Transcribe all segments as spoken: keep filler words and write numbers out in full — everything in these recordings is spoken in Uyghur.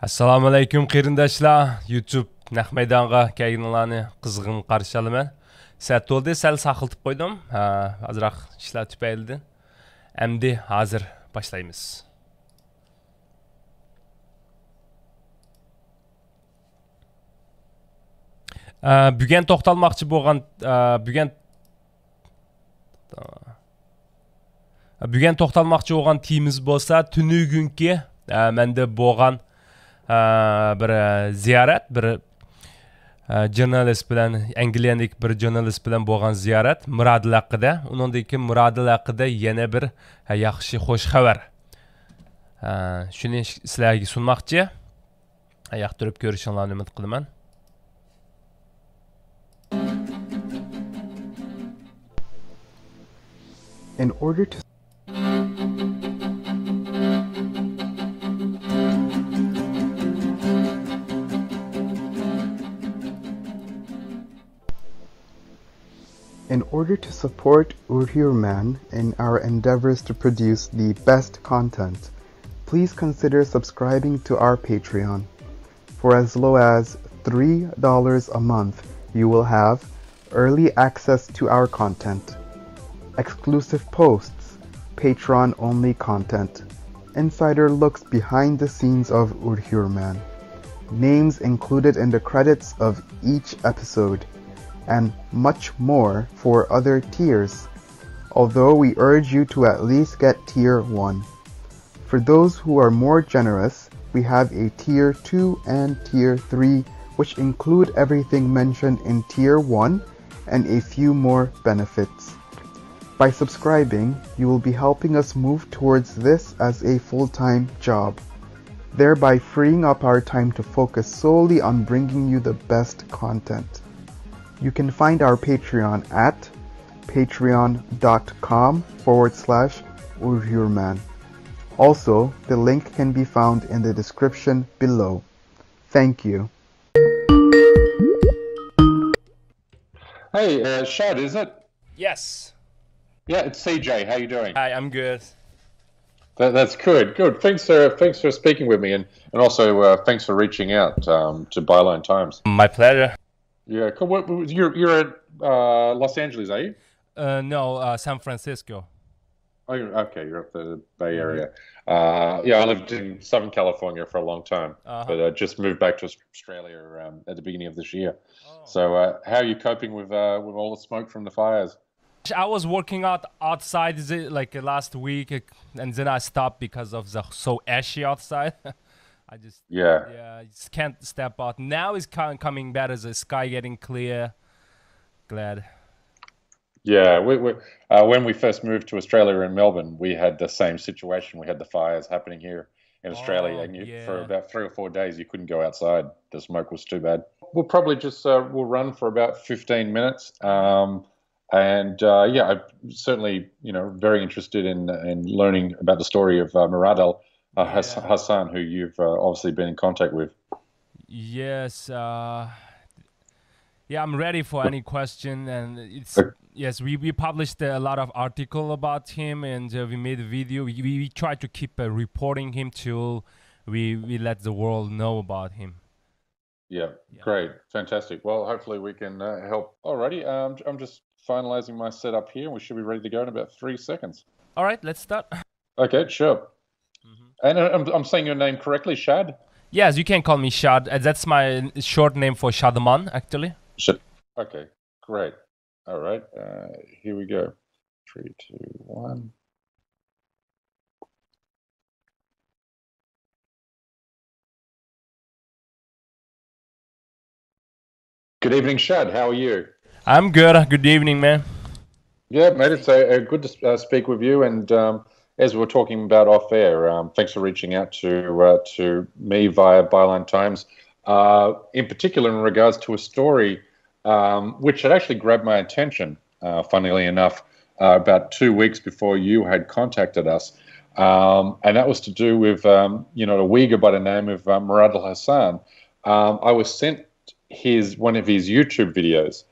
ئەسسالامۇئەلەيكۇم قېرىنداشلار، يۇتۇب نەق مەيدانغا كەلگىنىڭلارنى قىزغىن قارشى ئالىمەن. سەت بولدى، سەل ساقلىتىپ قويدۇم، ھە، ئازراق ئىشلار تۈپەيلىدىن. ئەمدى ھازىر باشلايمىز. ئە، بۈگۈن توختالماقچى بولغان، ئە، بۈگۈن بۈگۈن توختالماقچى بولغان تېمىمىز بولسا، تۈنۈگۈنكى، ئە، مەندە بولغان، ئە، بىر، ئە، زىيارەت، بىر، ئە، ژۇرنالىست بىلەن، ئەنگلىيەدىكى بىر ژۇرنالىست بىلەن بولغان زىيارەت، مۇرادىل ھەققىدە. ئۇنىڭدىن كېيىن مۇرادىل ھەققىدە يەنە بىر، ئە، ياخشى خوش خەۋەر. ئە، شۇنى سىلەرگە سۇنماقچى. ياقتۇرۇپ كۆرۈشۈڭلارنى ئۈمىد قىلىمەن. In order to In order to support Uyghur Man in our endeavors to produce the best content, please consider subscribing to our Patreon. For as low as three dollars a month, you will have early access to our content, exclusive posts, Patreon only content, insider looks behind the scenes of Uyghur Man, names included in the credits of each episode, and much more for other tiers, although we urge you to at least get tier one. For those who are more generous, we have a tier two and tier three, which include everything mentioned in tier one and a few more benefits. By subscribing, you will be helping us move towards this as a full-time job, thereby freeing up our time to focus solely on bringing you the best content. You can find our Patreon at patreon dot com forward slash Uyghur Man. Also, the link can be found in the description below. Thank you. Hey, uh, Shad, is it? Yes. Yeah, it's C J. How you doing? Hi, I'm good. That, that's good. Good. Thanks for thanks for speaking with me, and and also uh, thanks for reaching out um, to Byline Times. My pleasure. Yeah, cool. What, what- you're you're at uh, Los Angeles, are you? Uh, no, uh, San Francisco. Oh, you're, okay, you're up the Bay Area. Uh, yeah, I lived in Southern California for a long time, Uh-huh. but I just moved back to Australia um, at the beginning of this year. Oh. So, uh, how are you coping with uh, with all the smoke from the fires? I was working out outside, is it, like, uh, last week, uh, and then I stopped because of the so ashy outside. I just Yeah. yeah, I just can't step out. Now it's kind of coming better. The sky getting clear. Glad. Yeah, we, we, uh, when we first moved to Australia in Melbourne, we had the same situation. We had the fires happening here in Australia, Oh, and you, for yeah. about three or four days, you couldn't go outside. The smoke was too bad. We'll probably just uh, we'll run for about fifteen minutes. Um, and uh, yeah, I'm certainly you know very interested in in learning about the story of uh, Murad Al uh, Has- Yeah. Hassan, who you've uh, obviously been in contact with. Yes. Uh, yeah, I'm ready for any question, and it's Okay. yes, we we published a lot of article about him, and uh, we made a video. We, we we try to keep uh, reporting him till we we let the world know about him. Yeah, Yeah. great, fantastic. Well, hopefully we can uh, help. Alrighty, um, I'm just finalizing my setup here. We should be ready to go in about three seconds. All right, let's start. Okay, sure. And uh, I'm, I'm saying your name correctly, Shad? Yes, you can call me Shad. Uh, That's my short name for Shadaman, actually. Shad. Okay, great. All right, uh, here we go. Three, two, one. Good evening, Shad. How are you? I'm good. Good evening, man. Yeah, mate, it's uh, uh, good to uh, speak with you. And um, as we were talking about off air, um, thanks for reaching out to uh, to me via Byline Times, uh, in particular in regards to a story um, which had actually grabbed my attention, uh, funnily enough, uh, about two weeks before you had contacted us. Um, and that was to do with, um, you know, a Uyghur by the name of uh, Murad Al Hassan. Um, I was sent his one of his YouTube videos.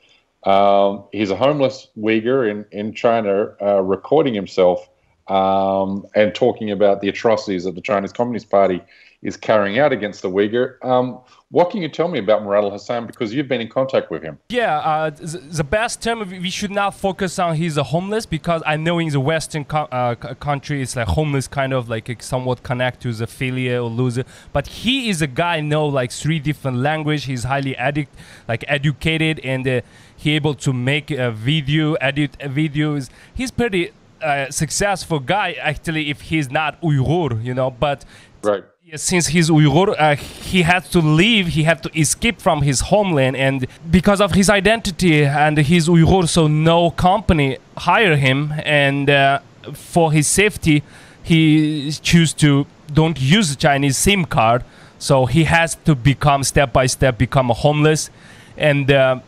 Um, he's a homeless Uyghur in, in China uh, recording himself um, and talking about the atrocities that the Chinese Communist Party is carrying out against the Uyghur. Um, what can you tell me about Murad Al Hassan? Because you've been in contact with him. Yeah, uh, the, the best term, we should not focus on he's a homeless, because I know in the Western co- uh, c- country it's like homeless kind of like somewhat connect to the failure or loser. But he is a guy know like three different language. He's highly addict, like educated, and uh, he able to make a video, edit a videos. He's pretty uh, successful guy actually if he's not Uyghur, you know. But Right. Yeah, since he's Uyghur, uh, he had to leave. He had to escape from his homeland, and because of his identity and he's Uyghur, so no company hire him. And uh, for his safety, he choose to don't use Chinese SIM card. So he has to become step by step become a homeless, and uh,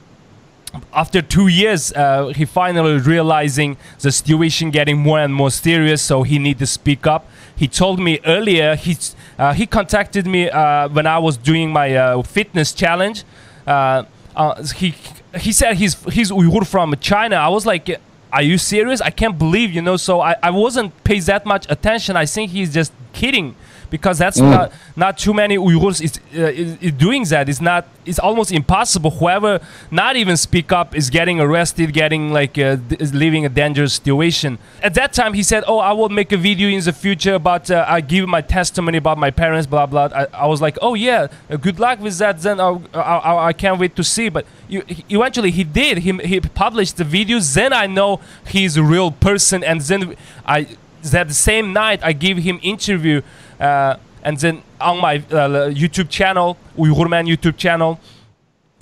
after two years, uh, he finally realizing the situation getting more and more serious, so he need to speak up. He told me earlier, he, uh, he contacted me uh, when I was doing my uh, fitness challenge. Uh, uh, he, he said he's, he's Uyghur from China. I was like, are you serious? I can't believe, you know, so I, I wasn't pay that much attention. I think he's just kidding, because that's not, not too many Uyghurs is, uh, is, is doing that. It's not it's almost impossible. Whoever not even speak up is getting arrested, getting like uh, d- is living a dangerous situation. At that time, he said, "Oh, I will make a video in the future about uh, I give my testimony about my parents, blah blah." I, I was like, "Oh yeah, uh, good luck with that." Then I, I, I- I can't wait to see. But you, he- eventually, he did. He, he published the videos. Then I know he's a real person. And then I that same night I gave him interview. Uh, and then on my uh, YouTube channel, Uyghur Man YouTube channel,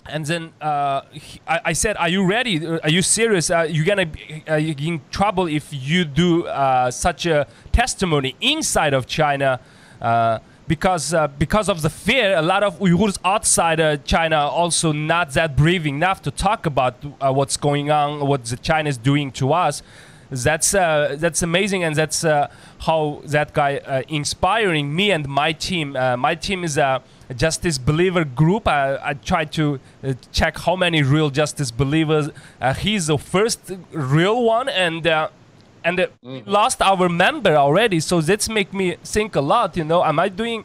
and then uh, he- I, I said, "Are you ready? Are you serious? Uh, you're gonna be uh, you in trouble if you do uh, such a testimony inside of China." Uh, because uh, because of the fear, a lot of Uyghurs outside uh, China are also not that brave enough to talk about uh, what's going on, what the China is doing to us. That's uh, that's amazing, and that's uh, how that guy uh, inspiring me and my team. Uh, my team is a justice believer group. I, I try to uh, check how many real justice believers. Uh, he's the first real one, and uh, and uh, we lost our member already. So that's make me think a lot. You know, am I doing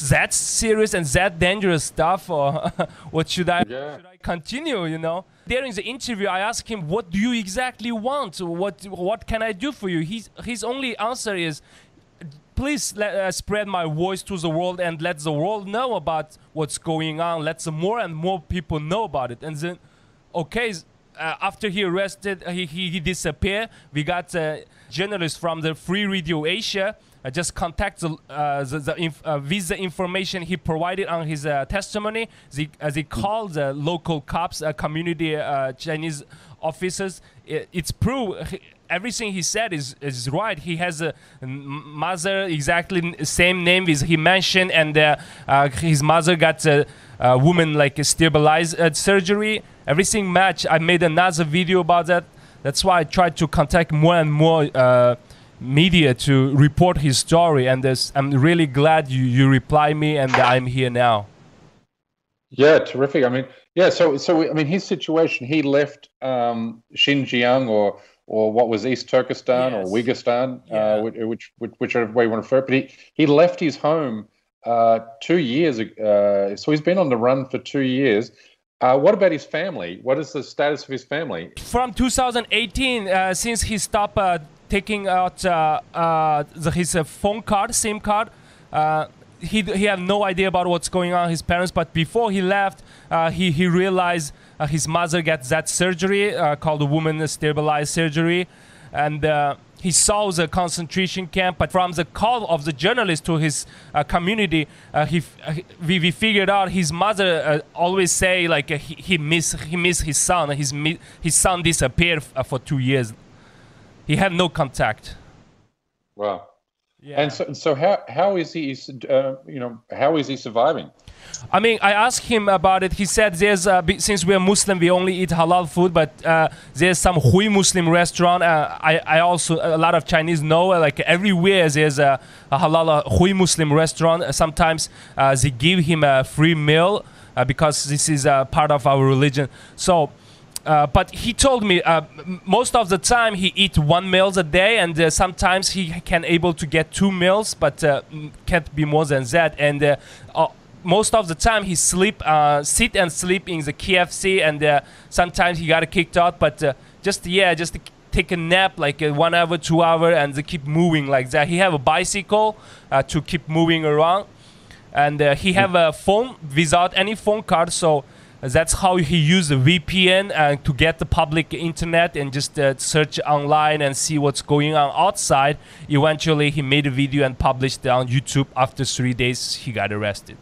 that serious and that dangerous stuff, or what should I Yeah. should I continue? You know, during the interview, I asked him, "What do you exactly want? What what can I do for you?" He's his only answer is, "Please let, uh, spread my voice to the world and let the world know about what's going on. Let the more and more people know about it." And then, okay, uh, after he arrested, uh, he, he, he disappeared. We got uh, journalists from the Free Radio Asia. Uh, just contact the, uh, the, the inf- uh, with the information he provided on his uh, testimony. They, uh, they called the local cops, uh, community uh, Chinese officers. It, it's proof. He, everything he said is, is right. He has a m- mother exactly n- same name as he mentioned, and uh, uh, his mother got a, a woman like a stabilized uh, surgery. Everything match. I made another video about that. That's why I tried to contact more and more uh, media to report his story, and this, I'm really glad you, you reply me, and I'm here now. Yeah, terrific. I mean, yeah. So, so I mean, his situation. He left um, Xinjiang, or or what was East Turkestan, or Yes. Wigistan, Yeah. uh, which, which which- whichever way you want to refer it. But he he left his home uh, two years ago. Uh, so he's been on the run for two years. Uh, what about his family? What is the status of his family? From two thousand eighteen, uh, since he stopped uh, taking out uh, uh, the, his uh, phone card, SIM card, uh, he he have no idea about what's going on with his parents. But before he left, uh, he he realized uh, his mother got that surgery uh, called the woman stabilized surgery, and uh, he saw the concentration camp. But from the call of the journalist to his uh, community, uh, he, f- uh, he we, we figured out his mother uh, always say like uh, he, he miss he miss his son. His mi- his son disappeared f- uh, for two years. He had no contact. Wow. Yeah. And so, so how how is he? Uh, you know, how is he surviving? I mean, I asked him about it. He said there's uh, be- since we're Muslim, we only eat halal food. But uh, there's some Hui Muslim restaurant. Uh, I I also a lot of Chinese know uh, like everywhere there's a, a halal uh, Hui Muslim restaurant. Uh, sometimes uh, they give him a free meal uh, because this is a part of our religion. So Uh, but he told me uh, m- most of the time he eat one meals a day, and uh, sometimes he can able to get two meals, but uh, m- can't be more than that. And uh, uh, most of the time he sleep, uh, sit and sleep in the K F C, and uh, sometimes he got kicked out. But uh, just yeah, just take a nap like uh, one hour, two hour, and keep moving like that. He have a bicycle uh, to keep moving around, and uh, he have a phone without any phone card, so that's how he used the V P N uh, to get the public internet and just uh, search online and see what's going on outside. Eventually, he made a video and published it on YouTube. After three days, he got arrested.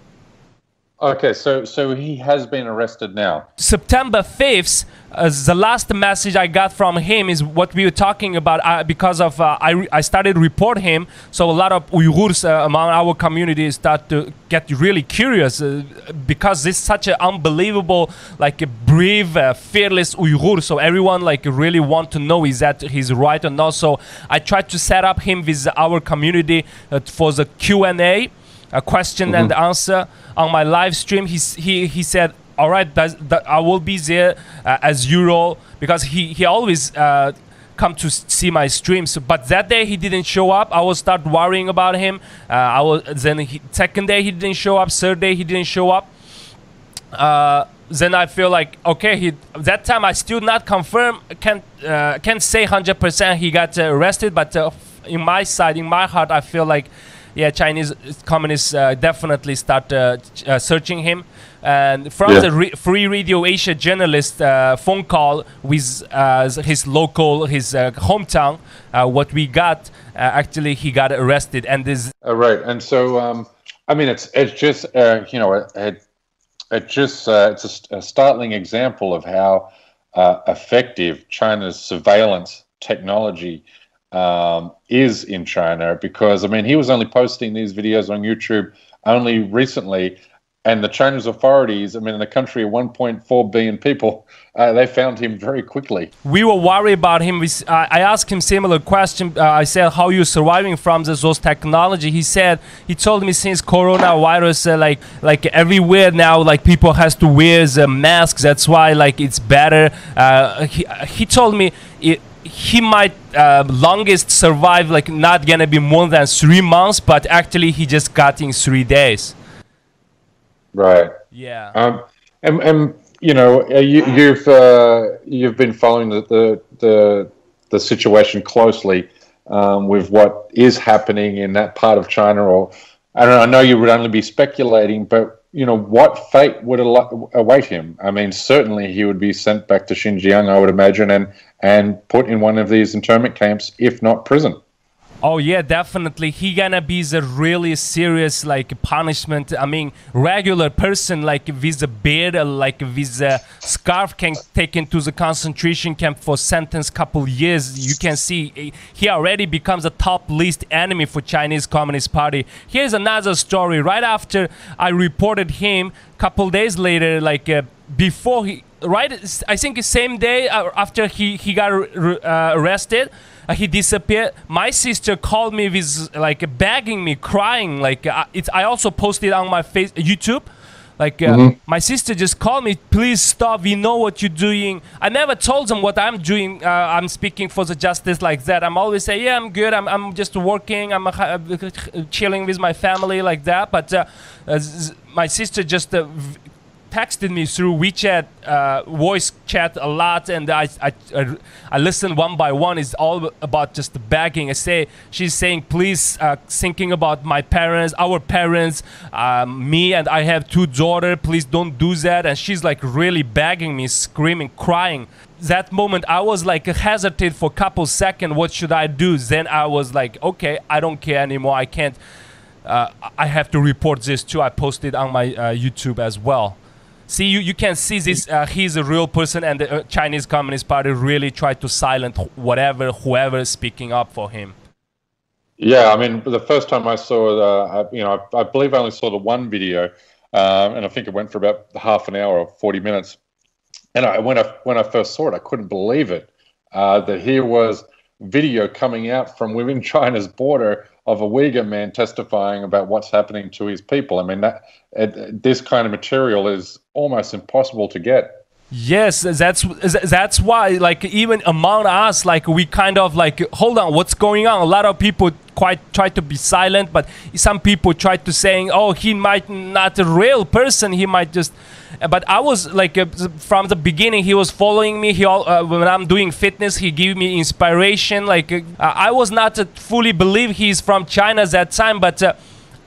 Okay, so so he has been arrested now. September fifth, uh, the last message I got from him is what we were talking about uh, because of uh, I, re- I started report him. So a lot of Uyghurs uh, among our community start to get really curious uh, because this such an unbelievable, like a brave, uh, fearless Uyghur. So everyone like really want to know is that he's right or not. So I tried to set up him with our community uh, for the Q and A, a question and answer on my live stream. He s- he he said, "All right, that's, that I will be there uh, as usual," because he he always uh, come to s- see my streams. But that day he didn't show up. I will start worrying about him. Uh, I will then he, second day he didn't show up. Third day he didn't show up. Uh, then I feel like okay. He that time I still not confirm. Can't uh, can't say hundred percent he got uh, arrested. But uh, in my side, in my heart, I feel like yeah, Chinese communists uh, definitely start uh, ch- uh, searching him. And from Yeah. the re- Free Radio Asia journalist uh, phone call with uh, his local, his uh, hometown, uh, what we got, uh, actually he got arrested. And this Uh, right, and so um, I mean, it's it's just uh, you know, it, it, it just uh, it's a, st- a startling example of how uh, effective China's surveillance technology um, is in China. Because I mean, he was only posting these videos on YouTube only recently, and the Chinese authorities, I mean, in a country of one point four billion people, uh, they found him very quickly. We were worried about him. We, s- I I asked him similar question. Uh, I said, "How you surviving from this, those technology?" He said, he told me since coronavirus, uh, like like everywhere now, like people has to wear the mask. That's why like it's better. Uh, he he told me it, he might uh, longest survive like not gonna be more than three months, but actually he just got in three days. Right. Yeah. Um, and, and you know, uh, you, you've uh, you've been following the the, the, the situation closely um, with what is happening in that part of China. Or I don't know. I know you would only be speculating, but you know, what fate would al- await him? I mean, certainly he would be sent back to Xinjiang, I would imagine, and and put in one of these internment camps, if not prison. Oh yeah, definitely. He gonna be the really serious like punishment. I mean, regular person like with a beard, uh, like with a scarf can taken to the concentration camp for sentence couple years. You can see eh, he already becomes a top list enemy for Chinese Communist Party. Here's another story. Right after I reported him, couple days later, like uh, before he right I think the same day uh, after he he got uh, arrested, uh, he disappeared. My sister called me with like begging me, crying. Like uh, it's I also posted on my face YouTube. Like uh, my sister just called me, please stop. We know what you're doing. I never told them what I'm doing. Uh, I'm speaking for the justice like that. I'm always say, yeah, I'm good. I'm I'm just working. I'm uh, chilling with my family like that. But uh, uh, my sister just uh, texted me through WeChat, uh, voice chat a lot, and I, I, I, I listen one by one. It's all about just begging. I say she's saying, "Please, uh, thinking about my parents, our parents, um, me, and I have two daughter. Please don't do that." And she's like really begging me, screaming, crying. That moment, I was like hesitant for a couple seconds. What should I do? Then I was like, okay, I don't care anymore. I can't uh, I have to report this too. I posted on my uh, YouTube as well. See, you, you can see this. Uh, he's a real person, and the uh, Chinese Communist Party really tried to silence wh- whatever, whoever is speaking up for him. Yeah, I mean, the first time I saw, uh, I, you know, I, I believe I only saw the one video, um, and I think it went for about half an hour or forty minutes. And I, when I when I first saw it, I couldn't believe it uh, that here was video coming out from within China's border of a Uyghur man testifying about what's happening to his people. I mean, that it, this kind of material is almost impossible to get. Yes, that's that's why, like, even among us, like, we kind of, like, hold on, what's going on? A lot of people quite try to be silent, but some people try to saying, "Oh, he might not a real person. He might just." But I was like, uh, from the beginning, he was following me. He all uh, when I'm doing fitness, he gave me inspiration. Like, uh, I was not uh, fully believe he's from China at that time, but uh,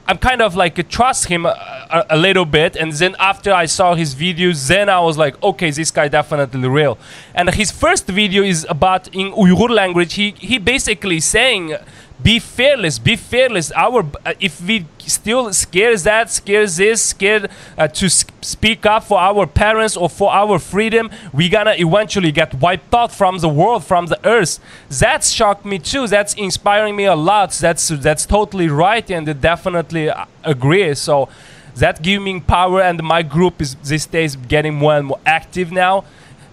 I'm kind of like uh, trust him a, a, a little bit. And then after I saw his videos, then I was like, okay, this guy definitely real. And his first video is about in Uyghur language. He he basically saying, be fearless, be fearless. Our uh, if we still scares that, scares this, scared uh, to s- speak up for our parents or for our freedom, we gonna eventually get wiped out from the world, from the earth. That shocked me too. That's inspiring me a lot. That's that's totally right, and definitely uh, agree. So that giving power, and my group is these days getting more and more active now.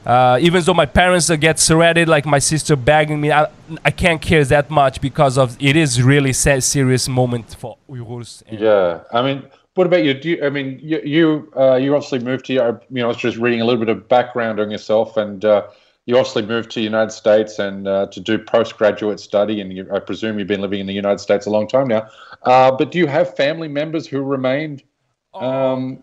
Uh, even though my parents uh, get shredded, like my sister begging me, I, I can't care that much because of it is really a serious moment for Uyghurs. And Yeah, I mean, what about you? Do you, I mean, you you, uh, you obviously moved to, you know, I was just reading a little bit of background on yourself, and uh, you obviously moved to the United States and uh, to do postgraduate study, and you, I presume you've been living in the United States a long time now. Uh, but do you have family members who remained? Um,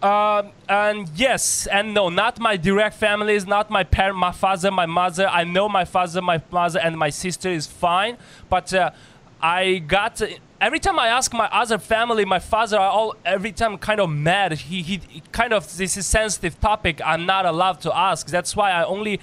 Um, and yes and no, not my direct family, is not my parent, my father, my mother. I know my father, my mother, and my sister is fine, but uh, I got every time I ask my other family, my father are all every time kind of mad. He, he kind of, this is sensitive topic. I'm not allowed to ask. That's why I only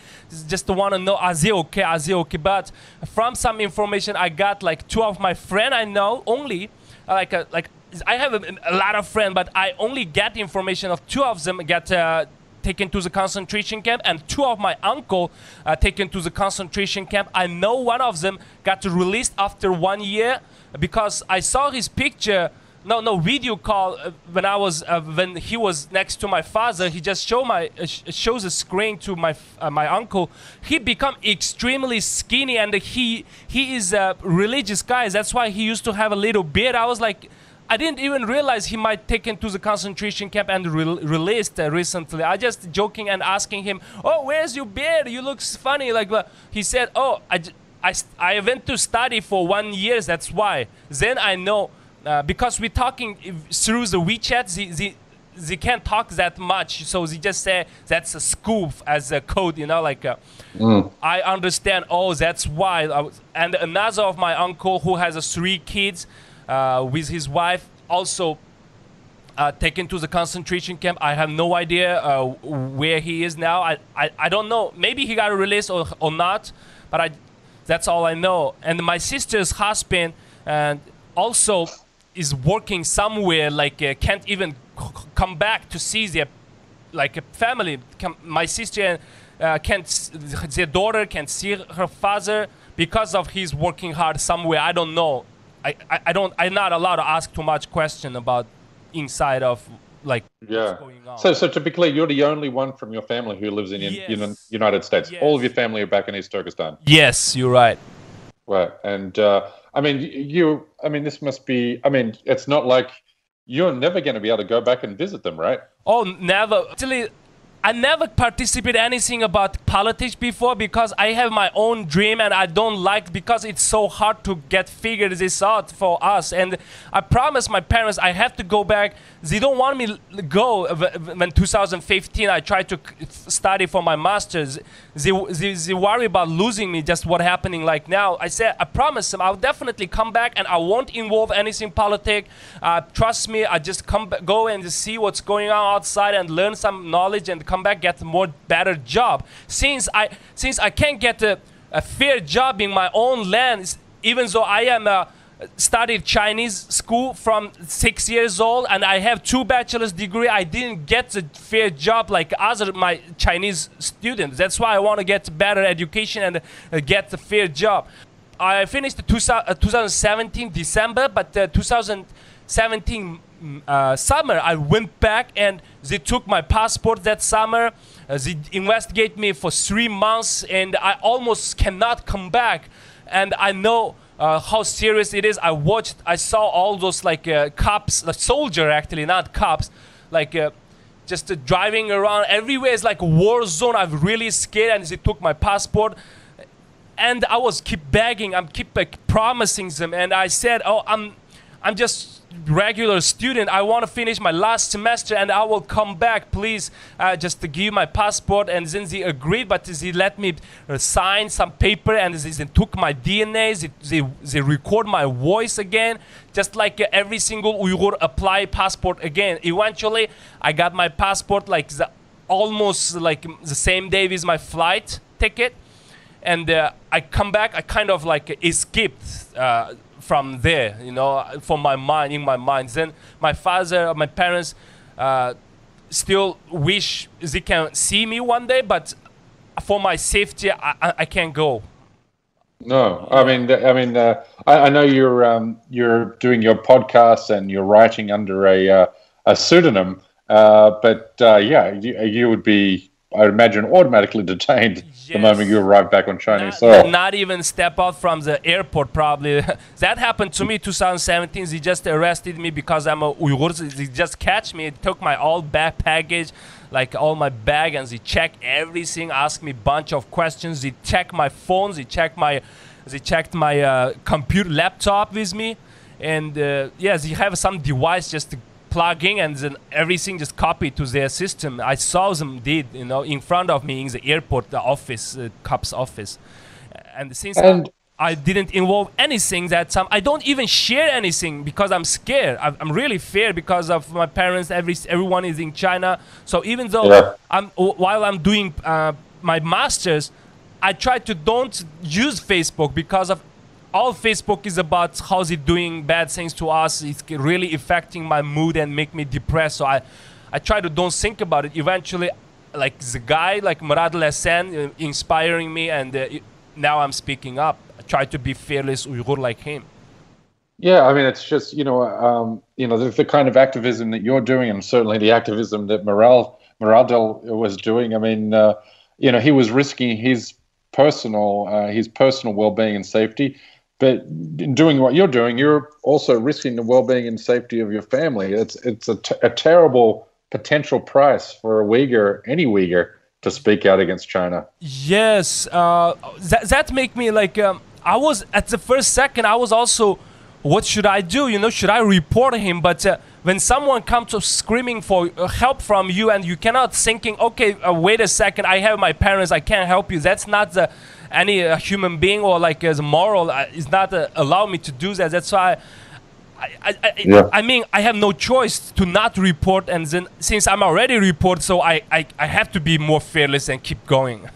just want to know, are they okay? Are they okay? But from some information I got, like, two of my friend I know only, uh, like uh, like I have a, a lot of friends, but I only get information of two of them get uh, taken to the concentration camp, and two of my uncle uh, taken to the concentration camp. I know one of them got released after one year because I saw his picture. No, no, video call uh, when I was uh, when he was next to my father. He just show my uh, sh- shows a screen to my uh, my uncle. He become extremely skinny, and he he is a religious guy. That's why he used to have a little beard. I was like, I didn't even realize he might taken to the concentration camp and re- released uh, recently. I just joking and asking him, "Oh, where's your beard? You look funny." Like, uh, he said, "Oh, I, I, I went to study for one year. That's why." Then I know uh, because we're talking through the WeChat. The, the they can't talk that much, so they just say that's a scoop as a code, you know, like uh, mm. I understand. Oh, that's why. And another of my uncle who has uh, three kids uh, with his wife also uh, taken to the concentration camp. I have no idea uh, where he is now. I, I, I don't know. Maybe he got released or, or not, but I that's all I know. And my sister's husband and also is working somewhere, like uh, can't even come back to see their like family. My sister uh, can't, their daughter can't see her father because of he's working hard somewhere. I don't know. I, I, I don't. I'm not allowed to ask too much question about inside of like yeah. So, so to be clear, you're the only one from your family who lives in yes. United States. Yes. All of your family are back in East Turkestan. Yes, you're right. Right, and uh, I mean, you. I mean, this must be. I mean, it's not like you're never going to be able to go back and visit them, right? Oh, never. Actually, I never participate anything about politics before because I have my own dream and I don't like because it's so hard to get figure this out for us. And I promised my parents I have to go back. They don't want me go when two thousand fifteen I tried to study for my masters. They, they, they worry about losing me, just what happening like now. I said, I promise them I'll definitely come back and I won't involve anything politic. Uh, trust me, I just come go and see what's going on outside and learn some knowledge and come back, get more better job. Since I, since I can't get a, a fair job in my own land, even though I am a studied Chinese school from six years old and I have two bachelor's degree. I didn't get the fair job like other my Chinese students. That's why I want to get better education and uh, get the fair job. I finished the two, uh, two thousand seventeen December, but uh, two thousand seventeen uh, summer I went back and they took my passport that summer. Uh, they investigate me for three months and I almost cannot come back. And I know uh, how serious it is. I watched, I saw all those like uh, cops, like soldier actually, not cops, like uh, Just uh, driving around everywhere is like a war zone. I'm really scared, and they took my passport. And I was keep begging, I'm keep like, promising them, and I said, "Oh, I'm, I'm just regular student. I want to finish my last semester, and I will come back. Please, uh, just to give my passport." And then they agreed, but they let me uh, sign some paper, and they, they took my D N A. They, they, they record my voice again, just like uh, every single Uyghur apply passport again. Eventually, I got my passport like the almost like the same day with my flight ticket, and uh, I come back. I kind of like escaped uh, from there, you know, from my mind, in my mind. Then my father, my parents, uh, still wish they can see me one day, but for my safety, I, I, I can't go. No, I mean, th- I mean, uh, I, I know you're um, you're doing your podcast and you're writing under a uh, a pseudonym, uh, but uh, yeah, you, you would be, I would imagine, automatically detained the moment you Yes. arrive back on Chinese Not, soil. not even step out from the airport, probably. That happened to me two thousand seventeen. They just arrested me because I'm a Uyghur. They just catch me, took my all bag package, like all my bag, and they check everything, ask me bunch of questions. They check my phone, they check my, they checked my uh, computer laptop with me, and uh, yeah, they have some device just to plug in, and then everything just copied to their system. I saw them did, you know, in front of me in the airport, the office, uh, cops office, and since And I didn't involve anything that time. I don't even share anything because I'm scared. I'm, I'm really fear because of my parents. Every everyone is in China. So even though Yeah. I'm w- while I'm doing uh, my masters, I try to don't use Facebook because of all Facebook is about how's it doing bad things to us. It's really affecting my mood and make me depressed. So I, I try to don't think about it. Eventually, like the guy like Murad Lesen uh, inspiring me, and uh, now I'm speaking up. I try to be fearless Uyghur like him. Yeah, I mean, it's just, you know, um, you know, the, the kind of activism that you're doing, and certainly the activism that Maral Maradel was doing. I mean, uh, you know, he was risking his personal uh, his personal well-being and safety, but in doing what you're doing, you're also risking the well-being and safety of your family. It's it's a, t- a terrible potential price for a Uyghur, any Uyghur, to speak out against China. Yes, uh, that that make me like um, I was at the first second I was also, what should I do? You know, should I report him? But uh, when someone comes to screaming for uh, help from you and you cannot thinking, okay, uh, wait a second, I have my parents, I can't help you. That's not the any uh, human being or like as moral uh, is not uh, allow me to do that. That's why I, I, I, Yeah. I mean, I have no choice to not report, and then since I'm already report, so I, I, I have to be more fearless and keep going.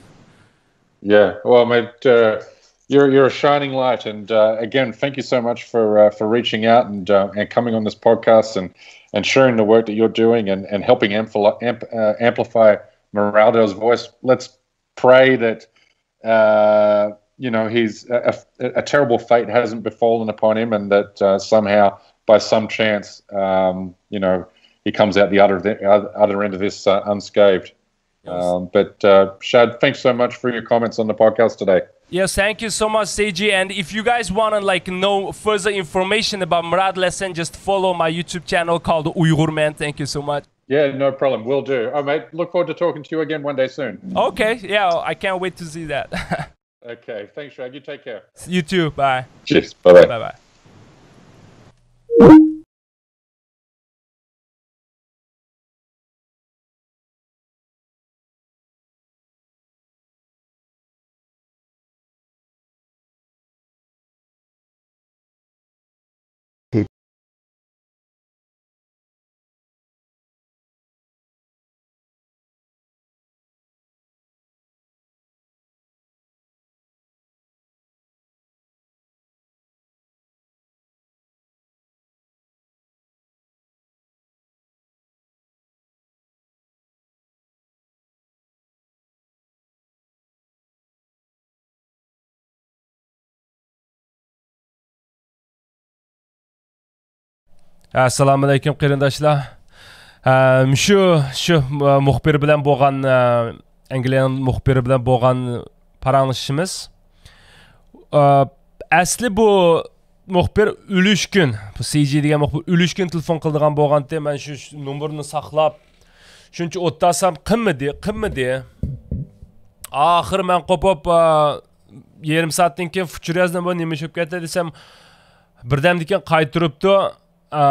Yeah, well, mate, uh, you're you're a shining light, and uh, again, thank you so much for uh, for reaching out and uh, and coming on this podcast and and sharing the work that you're doing and and helping ampli- amp, uh, amplify Moraldo's voice. Let's pray that uh, you know he's a, a, a terrible fate hasn't befallen upon him, and that uh, somehow, by some chance, um, you know, he comes out the other the other end of this uh, unscathed. Um, but uh, Shad, thanks so much for your comments on the podcast today. Yes, thank you so much, Seiji. And if you guys want to like know further information about Murad Lesen, just follow my YouTube channel called Uyghur Man. Thank you so much. Yeah, no problem. Will do. Oh, mate, look forward to talking to you again one day soon. Okay, yeah, I can't wait to see that. Okay, thanks, Shad. You take care. You too. Bye. Cheers. Bye bye. Bye bye. ئەسسالامۇئەلەيكۇم قېرىنداشلار. ئە، مۇشۇ، شۇ، ئە، مۇخبىر بىلەن بولغان، ئە، ئەنگلىيەنىڭ مۇخبىرى بىلەن بولغان پاراڭلىشىشىمىز. ئە، ئەسلى بۇ مۇخبىر ئۈلۈشكۈن، بۇ سىجى دېگەن مۇخبىر ئۈلۈشكۈن تېلېفون قىلىدىغان بولغانتى. مەن شۇ، شۇ نومۇرنى ساقلاپ، شۇنچە ئوتتاسام قىممىدى، قىممىدى. ئاخىر مەن قوپۇپ، ئا، يېرىم سائەتتىن كېيىن فۇچۇريازنى بۇ نېمە ئىش بولۇپ كەتتى دېسەم، بىردەمدىن كېيىن قايتۇرۇپتۇ. ئا،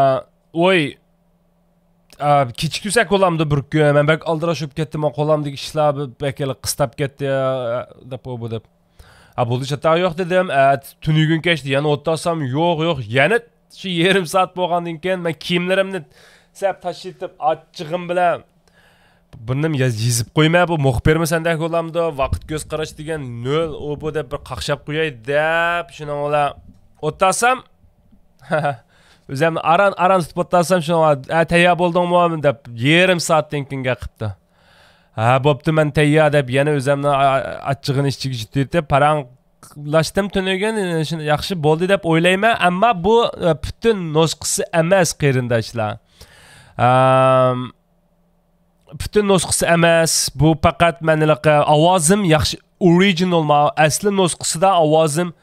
ۋوي، ئا، كېچىكتۈرسەك بولامدۇ بىر كۈن؟ مەن بەك ئالدىراش بولۇپ كەتتىم، قولۇمدىكى ئىشلار بەك قىستاپ كەتتى، ئا، دەپ ئۇ بۇ دەپ. ئا، بولدى، چاتاق يوق دېدىم. ئا، تۈنۈگۈن كەچتە يەنە ئوتتاسام، يوق، يوق، يەنە شۇ يېرىم سائەت بولغاندىن كېيىن مەن كىيىملىرىمنى سەپ تاشلىتىپ، ئاچچىقىم بىلەن بۇرنۇم ياز-، يېزىپ قويمە، بۇ مۇخبىرمۇ سەندەك بولامدۇ؟ ۋاقىت كۆز قاراش دېگەن نۆل، ئۇ بۇ دەپ بىر قاقشاپ قوياي دەپ، شۇنىڭ بىلەن ئوتتاسام، ئۆزۈمنى ئاران، ئاران تۇتۇپ ئوتتاسام، شۇنىڭ، «ھە، تەييار بولدۇڭمۇ؟» دەپ، يېرىم سائەتتىن كېيىن گەپ قىپتۇ. «ھە، بوپتۇ، مەن تەييار» دەپ، يەنە ئۆزۈمنى ئا-، ئا-، ئاچچىقىنى ئىچىگە جىتىۋېتىپ، پاراڭلاشتىم تۈنۈگۈن، شۇ ياخشى بولدى دەپ ئويلايمەن، ئەمما بۇ، ئە، پۈتۈن نۇسخىسى ئەمەس، قېرىنداشلار. ئەم، پۈتۈن نۇسخىسى ئەمەس، بۇ پەقەت مەن ھېلىقى ئاۋازىم ياخشى، ئورىجىنال ما-، ئەسلى نۇسخىسىدا ئاۋازىم،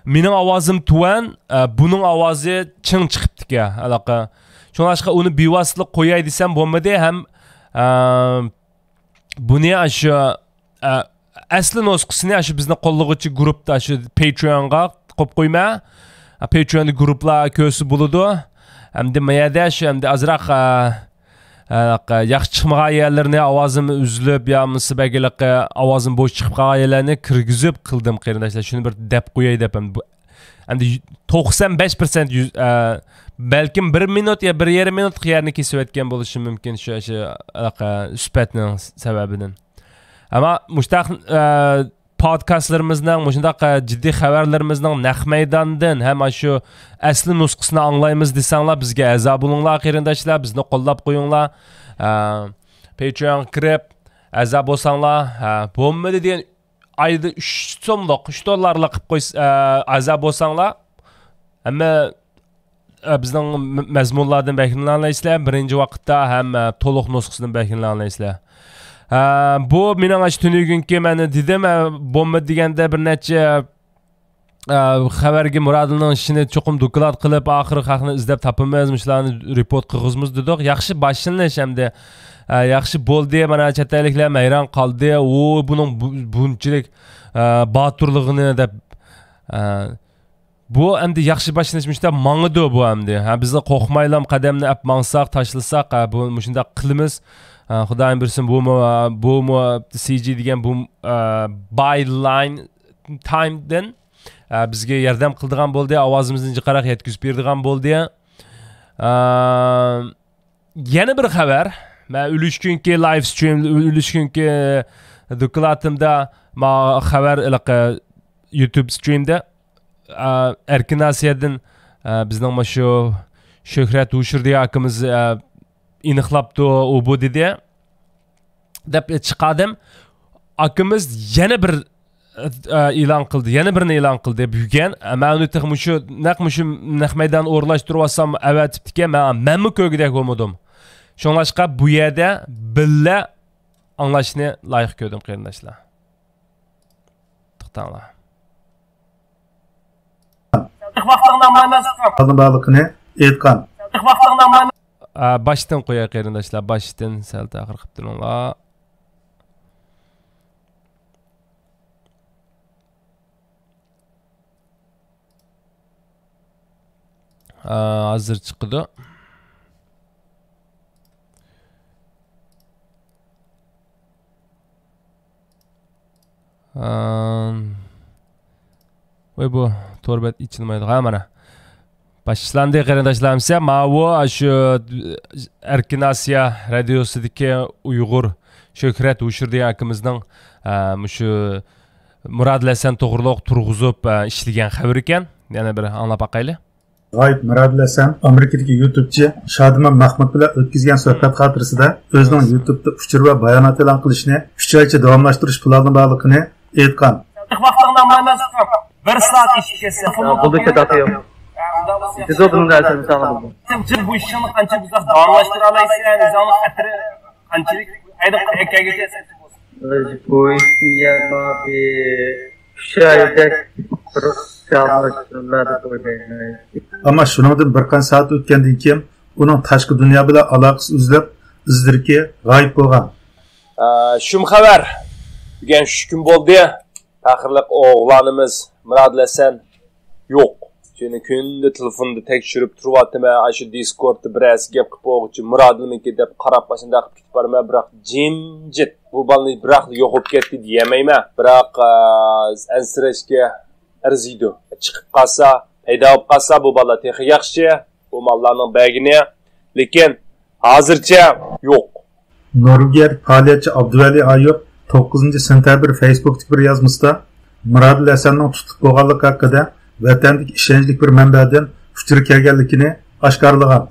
مېنىڭ ئاۋازىم تۆۋەن، ئە، بۇنىڭ ئاۋازى چىڭ چىقىپتىكەن ھېلىقى. شۇڭلاشقا ئۇنى بىۋاسىتىلىك قوياي دېسەم بولمىدى ھەم، ئە، بۇنى ئاشۇ، ئە، ئەسلى نۇسخىسىنى ئاشۇ بىزنى قوللىغۇچى گۇرۇپتا، شۇ پەيترىئونغا قويۇپ قويما. ئە، پەيترىئوندا گۇرۇپلار كۆرسە بولىدۇ. ئەمدى ما يەردە شۇ، ئەمدى ئازراق، ئە، ئە، ياخشى چىقمىغان يەرلىرىنى، ئاۋازىم ئۈزۈلۈپ يا بولمىسا بەك ھېلىقى ئاۋازىم بوش چىقىپ قالغان يەرلەرنى كىرگۈزۈپ قىلدىم، قېرىنداشلار. شۇنى بىر دەپ قوياي دەپ، ئەمدى بۇ، ئەمدى يۈ-، توقسان بەش پىرسەنت يۈز، ئە، بەلكىم بىر مىنۇت يا بىر يېرىم مىنۇتلۇق يەرنى كېسىۋەتكەن بولۇشى مۇمكىن شۇ، شۇ ھېلىقى سۈپەتنىڭ سەۋەبىدىن. ئەمما مۇشتاق، ئە، پودكاستلىرىمىزنىڭ، مۇشۇنداق، ئە، جىددىي خەۋەرلىرىمىزنىڭ نەق مەيداندىن ھەم ئاشۇ ئەسلى نۇسخىسىنى ئاڭلايمىز دېسەڭلار، بىزگە ئەزا بولۇڭلار، قېرىنداشلار، بىزنى قوللاپ قويۇڭلار. ئە، پەيترىئونغا كىرىپ، ئەزا بولساڭلار، ھە، بولمىدى دېگەن ئايدا ئۈچ سوملۇق، ئۈچ دوللارلىق قىلىپ قويس-، ئە، ئەزا بولساڭلار، ھەممە ئە، بىزنىڭ م-، مەزمۇنلاردىن بەھرىلىنەلەيسىلەر. بىرىنچى ۋاقىتتا ھەم، ئە، تولۇق نۇسخىسىدىن بەھرىلىنەلەيسىلەر. ئە، بۇ مېنىڭ ئاشۇ تۈنۈگۈنكى، مەن دېدىم، ئە، بومبا دېگەندە بىر نەچچە، ئە، خەۋەرگە مۇرادىلنىڭ ئىشىنى چوقۇم دوكلات قىلىپ، ئاخىرى خەقنى ئىزدەپ تاپىمىز، مۇشۇلارنى رېپورت قىلغۇزىمىز دېدۇق. ياخشى باشلىنىش ئەمدى. ئە، ياخشى بولدى، مانا چەت ئەللىكلەر ھەيران قالدى. ئۇ بۇنىڭ بۇ-، بۇنچىلىك، ئە، باتۇرلۇقىنى دەپ، ئە، بۇ ئەمدى ياخشى باشلىنىش مۇشۇنداق ماڭىدۇ بۇ ئەمدى. ھە، بىزلا قورقمايلا قەدەمنى ئەپ ماڭساق، تاشلىساق، ھە، بۇ مۇشۇنداق قىلىمىز. ھە، خۇدايىم بۇيرۇسۇن، بۇمۇ، بۇمۇ سى جى دېگەن بۇ، ئە، باي لاين تايمدىن، ئە، بىزگە ياردەم قىلىدىغان بولدى، ئاۋازىمىزنى جىقراق يەتكۈزۈپ بېرىدىغان بولدى. ئە، يەنە بىر خەۋەر. مەن ئۈلۈشكۈنكى لايف سترىم، ئۈلۈشكۈنكى دوكلاتىمدا ما خەۋەر ھېلىقى يۇتۇب سترىمدا، ئە، ئەركىن ئاسىيادىن، ئە، بىزنىڭ مۇشۇ شۆھرەت ھوشۇر دېگەن ئاكىمىز، ئە، ئېنىقلاپتۇ، ئۇ بۇ دېدى. دەپ چىقاردىم. ئاكىمىز يەنە بىر، ئە، ئېلان قىلدى، يەنە بىرنى ئېلان قىلدى بۈگۈن. ئە، مەن ئۇنى تېخى مۇشۇ نەق، مۇشۇ نەق مەيدان ئورۇنلاشتۇرۇۋاتسام ئەۋەتىپتىكەن، مەن، مەنمۇ كۆرگۈدەك بولمىدىم. شۇڭلاشقا بۇ يەردە بىللە ئاڭلاشنى لايىق كۆردۈم، قېرىنداشلار. توختاڭلار. ئىقتىسادنىڭ بارلىقىنى ئېيتقان. ئە، باشتىن قوياي، قېرىنداشلار، باشتىن سەل تەخىر قىلىپ تۇرۇڭلار. ئە، ھازىر چىقىدۇ. ئەم، ۋاي، بۇ تور بەت ئېچىلمايدۇ. ھا، مانا. باشلاندى، قېرىنداشلار. ئەمسە ماۋۇ، شۇ ئەركىن ئاسىيا رادىيوسىدىكى ئۇيغۇر شۆھرەت ھوشۇر دېگەن ئاكىمىزنىڭ، ئە، مۇشۇ مۇرادىل ھەسەن توغرۇلۇق تۇرغۇزۇپ، ئە، ئىشلىگەن خەۋىر ئىكەن. يەنە بىر ئاڭلاپ باقايلى. غايىپ مۇرادىل ھەسەن ئامېرىكىدىكى يۇتۇبچى شادىمان مەخمۇت بىلەن ئۆتكۈزگەن سۆھبەت خاتىرىسىدە ئۆزىنىڭ يۇتۇبتا ئۇچۇر ۋە بايانات ئېلان قىلىشنى ئۈچ ئايچە داۋاملاشتۇرۇش پىلانى بارلىقىنى ئېيتقان. بىر سائەت ئېشىپ كەتسە. بولدى، چاتاق يوق. يېتىدۇ بۇنىڭدا ئەسەر مىسالى بولدى. سەن بۇ ئىشىڭنى قانچىلىك ئۇزاق داۋاملاشتۇرالايسەن، ئۆزۈڭنىڭ خەتىرى قانچىلىك، ھەيدە، ھەيكەلگىچە. بۇ ئىشنى يەنە بىر ئۈچ ئايدەك بىر داۋاملاشتۇرۇلار دەپ ئويلايمەن. ئەمما شۇنىڭدىن بىر قانچە سائەت ئۆتكەندىن كېيىن ئۇنىڭ تاشقى دۇنيا بىلەن ئالاقىسى ئۈزۈلۈپ، ئىزلىرىكى غايىب بولغان. ئە، شۇم خەۋەر. بۈگۈن ئۈچ كۈن بولدى. پەخىرلىك ئوغلانىمىز مۇرادىل ھەسەن يوق. شۇنى كۈندە تېلېفوندا تەكشۈرۈپ تۇرۇۋاتىمەن. ئاشۇ دىسكوردتا بىرەرسى گەپ قىلىپ بولغۇچە مۇرادىلمىكى دەپ قاراپ ئاشۇنداق قىلىپ كېتىپ بارىمەن. بىراق جىمجىت. بۇ بالىنى بىراقلا يوقاپ كەتتى دېيەلمەيمەن. بىراق، ئە، ئەنسىرەشكە ئەرزىيدۇ. چىقىپ قالسا، پەيدا بولۇپ قالسا بۇ بالا تېخى ياخشى. بۇ ماللارنىڭ بەرگىنى. لېكىن ھازىرچە يوق. نورۋېگىيەدىكى پائالىيەتچى ئابدۇۋەلى ئايۇپ توققۇزىنچى سېنتەبىر فېيسبۇكتىكى بىر يازمىسىدا مۇرادىل ھەسەننىڭ تۇتۇلۇپ بولغانلىقى ھەققىدە ۋەتەندىكى ئىشەنچلىك بىر مەنبەدىن ئۇچۇر كەلگەنلىكىنى ئاشكارىلىغان.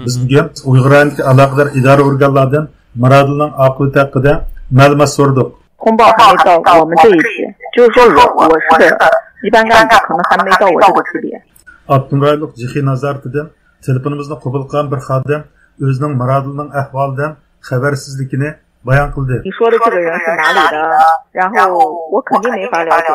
بىز بۈگۈن ئۇيغۇر رايونىدىكى ئالاقىدار ئىدارە ئورگانلاردىن مۇرادىلنىڭ ئاقىۋىتى ھەققىدە مەلۇمات سورىدۇق. 通报还没到我们这一级，就是说我我是个一般干部，可能还没到我这个级别。 ئاپتونوم رايونلۇق جېخې نازارىتىدىن تېلېفونىمىزنى قوبۇل قىلغان بىر خادىم ئۆزىنىڭ مۇرادىلنىڭ ئەھۋالىدىن خەۋەرسىزلىكىنى بايان قىلدى. 你说的这个人是哪里的？然后我肯定没法了解。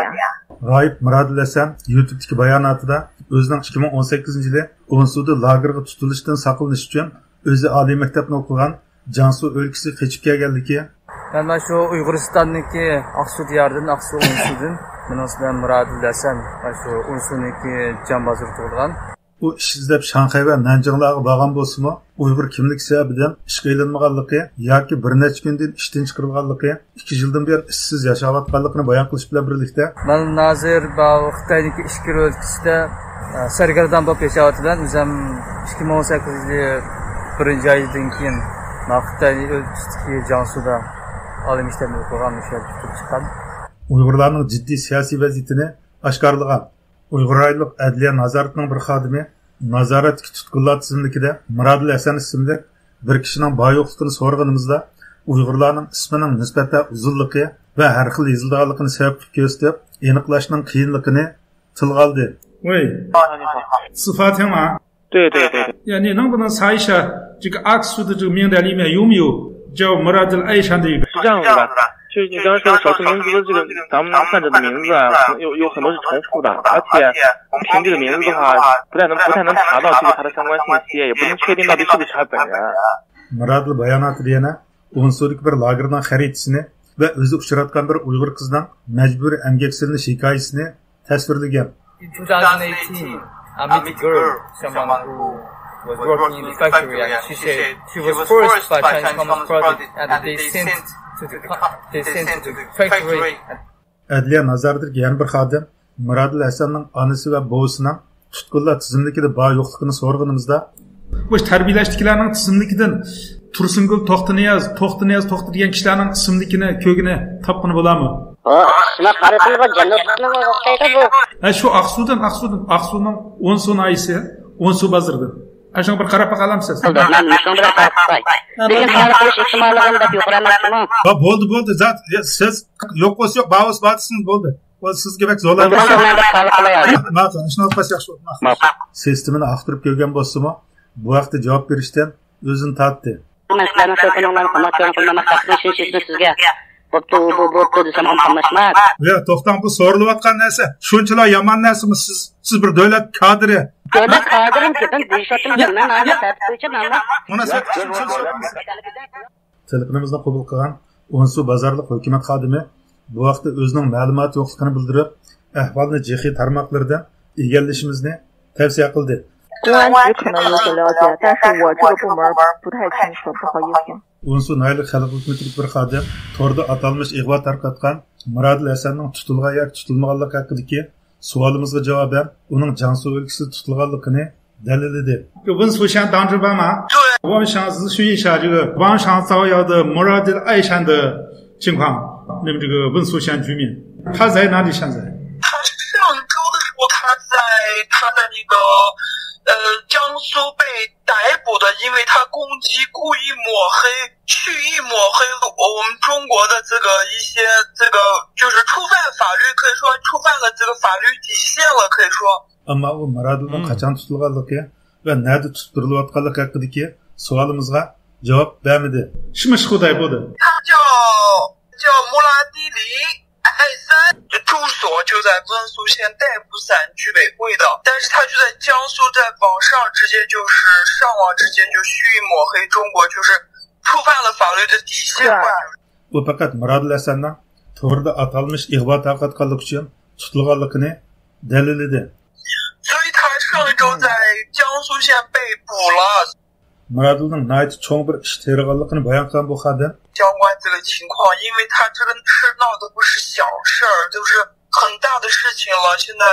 غايىب مۇرادىل ھەسەن يۇتۇبتىكى باياناتىدا ئۆزىنىڭ ئىككى مىڭ ئون سەككىزىنچى يىلى ئونسۇدا لاگېرغا تۇتۇلۇشتىن ساقلىنىش ئۈچۈن ئۆزى ئالىي مەكتەپنى ئوقۇغان جياڭسۇ ئۆلكىسىگە قېچىپ كەلگەنلىكى، مەن مانا شۇ ئۇيغۇرىستاننىڭكى ئاقسۇ دىيارىدىن، ئاقسۇ ئونسۇدىن. مېنىڭ ئىسمىم مۇرادىل ھەسەن، مانا شۇ ئونسۇنىڭكى جام بازىرىدا تۇغۇلغان. ئۇ ئىش ئىزدەپ شاڭخەي ۋە نەنجىڭلارغا بارغان بولسىمۇ، ئۇيغۇر كىملىكى سەۋەبىدىن ئىشقا ئېلىنمىغانلىقى ياكى بىر نەچچە كۈندىن ئىشتىن چىقىرىلغانلىقى، ئىككى يىلدىن بۇيان ئىشسىز ياشاۋاتقانلىقىنى بايان قىلىش بىلەن بىرلىكتە، مەن ھازىر باۋۇ خىتايدىكى ئىچكىرى ئۆلكىسىدە، ئە، سەرگەردان بولۇپ ياشاۋاتىمەن. ئۆزۈم ئىككى مىڭ ئون سەككىزىنچى يىلى بىرىنچى ئايدىن كېيىن ماۋۇ خىتاي ئۆلكىسىدىكى جياڭسۇدا ئالىي مەكتەپنى ئوقۇغان، ئوشۇ يەردە پۈتتۈرۈپ چىققان. ئۇيغۇرلارنىڭ جىددىي سىياسىي ۋەزىيىتىنى ئاشكارىلىغان. ئۇيغۇر رايونلۇق ئەدلىيە نازارىتىنىڭ بىر خادىمى نازارەتتىكى تۇتقۇنلار تىزىملىكىدە مۇرادىل ھەسەن ئىسىملىك بىر كىشىنىڭ بار-يوقلۇقىنى سورىغىنىمىزدا، ئۇيغۇرلارنىڭ ئىسمىنىڭ نىسبەتەن ئۇزۇنلۇقى ۋە ھەر خىل يېزىلىدىغانلىقىنى سەۋەب قىلىپ كۆرسىتىپ، ئېنىقلاشنىڭ قىيىنلىقىنى تىلغا ئالدى. 喂，是发厅吗？对对对对。呀，你能不能查一下这个阿克苏的这个名单里面有没有叫 Muradil Ayshan 的一个？是这样子的，就是你刚刚说的少数民族的这个，咱们能看着的名字啊，有有很多是重复的，而且凭这个名字的话，不太能不太能查到这个他的相关信息，也不能确定到底是不是他本人。 مۇرادىل باياناتىدا يەنە ئونسۇدىكى بىر لاگېرنىڭ خەرىتىسىنى ۋە ئۆزى ئۇچراتقان بىر ئۇيغۇر قىزنىڭ مەجبۇرىي ئەمگەك سېلىنىش ھېكايىسىنى تەسۋىرلىگەن. In two thousand eighteen, I met a girl, someone who was working in the factory, and she said she was forced by Chinese Communist Party, and they sent to the co- they sent to the factory. ئەدلىيە نازارىتىدىكى يەنە بىر خادىم مۇرادىل ھەسەننىڭ ئانىسى ۋە بوۋىسىنىڭ تۇتقۇنلار تىزىملىكىدە بار-يوقلۇقىنى سورىغىنىمىزدا، مۇشۇ تەربىيەلەشتىكىلەرنىڭ تىزىملىكىدىن تۇرسۇنگۈل، توختىنىياز، توختىنىياز، توختى دېگەن كىشىلەرنىڭ ئىسىملىكىنى كۆرگىلى تاپقىلى بولامدۇ؟ ھە، شۇ ئاقسۇدىن، ئاقسۇدىن، ئاقسۇ ناھىيىسى، ئونسۇ ناھىيىسى، ئونسۇ بازىرىدىن. ئاشۇنىڭغا بىر قاراپ باقالامسىز؟ بولدى، مەن مۇشۇنىڭغا بىر قاراپ باقاي. لېكىن تەۋە قىلىش ئېھتىماللىقىنى دەپ يوقىرى ئەمەسمۇ؟ ھە، بولدى، بولدى، زات، يا، سىز يوق بولسا يوق، بار بولسا بار دېسىڭىز بولدى. ئۇ سىزگە بەك زورلاپ. بولدى، مەن بىر قاراپ قوياي. ماقۇل، ماقۇل، شۇنى ئالقاش ياخشى بولدى، ماقۇل. ماقۇل. سىستېمىنى ئاختۇرۇپ كۆرگەن بولسىمۇ، بۇ ھەقتە جاۋاب بېرىشتىن ئۆزىنى تارتتى. مەن سىلەرنىڭ تېلېفونۇڭلارنى قاماپ كۆرۈڭ، قىلمىماق ھەققىدىن شۇنچە ئىشنى سىزگە بوپتۇ، بۇ، بۇ، بوپتۇ دېسەم ئۇنى قاملاشماس. يا، توختاڭ، بۇ سورىلىۋاتقان نەرسە شۇنچىلا يامان نەرسىمۇ؟ سىز، سىز بىر دۆلەت كادىرى. دۆلەت كادىرىم، گېپىم دېيىشىۋاتىمەن، مەن ھازىر تەرتىپ بويىچە مەن. مۇناسىۋەت قىلىش ئۈچۈن سورىدىم. تېلېفونىمىزنى قوبۇل قىلغان ئونسۇ بازارلىق ھۆكۈمەت خادىمى بۇ ھەقتە ئۆزىنىڭ مەلۇماتى يوقلۇقىنى بىلدۈرۈپ، ئەھۋالنى جېخې تارماقلىرىدىن ئىگىلىشىمىزنى تەۋسىيە قىلدى. 公安局可能有所了解，但是我这个部门不太清楚，不好意思。 ئونسۇ ناھىيەلىك خەلق ھۆكۈمىتىدىكى بىر خادىم توردا ئاتالمىش ئىغۋا تارقاتقان مۇرادىل ھەسەننىڭ تۇتۇلغان ياكى تۇتۇلمىغانلىقى ھەققىدىكى سوئالىمىزغا جاۋابەن، ئۇنىڭ جياڭسۇ ئۆلكىسىدە تۇتۇلغانلىقىنى دەلىللىدى. 这个文素贤当值班吗？对。我们想是巡一下这个，晚上找一下这个 Muradil Ayshan 的情况。你们这个文素贤居民，他在哪里现在？他上周的时候，他在，他在那个，呃，江苏被逮捕的，因为他攻击、故意抹黑、蓄意抹黑我们中国的这个一些这个，就是触犯法律，可以说触犯了这个法律底线了，可以说。 ئەمما ئۇ مۇرادىلنىڭ قاچان تۇتۇلغانلىقى ۋە نەدە تۇتۇپ تۇرۇلۇۋاتقانلىقى ھەققىدىكى سوئالىمىزغا جاۋاب بەرمىدى. 什么时候逮捕的？他叫叫 Muradili Aysan， 住所就在温宿县代布散居委会的，但是他就在江苏，在网上直接就是上网直接就蓄意抹黑中国，就是触犯对的底线吧。 ئۇ پەقەت مۇرادىل ھەسەننىڭ توردا ئاتالمىش ئىغۋا تارقاتقانلىقى ئۈچۈن تۇتۇلغانلىقىنى دەلىللىدى. 所以他上一周在江苏县被捕了。 مۇرادىلنىڭ ناھايىتى چوڭ بىر ئىش تېرىغانلىقىنى بايان قىلغان بۇ خادىم، 相关这个情况，因为他这个事闹得不是小事儿，就是很大的事情了。现在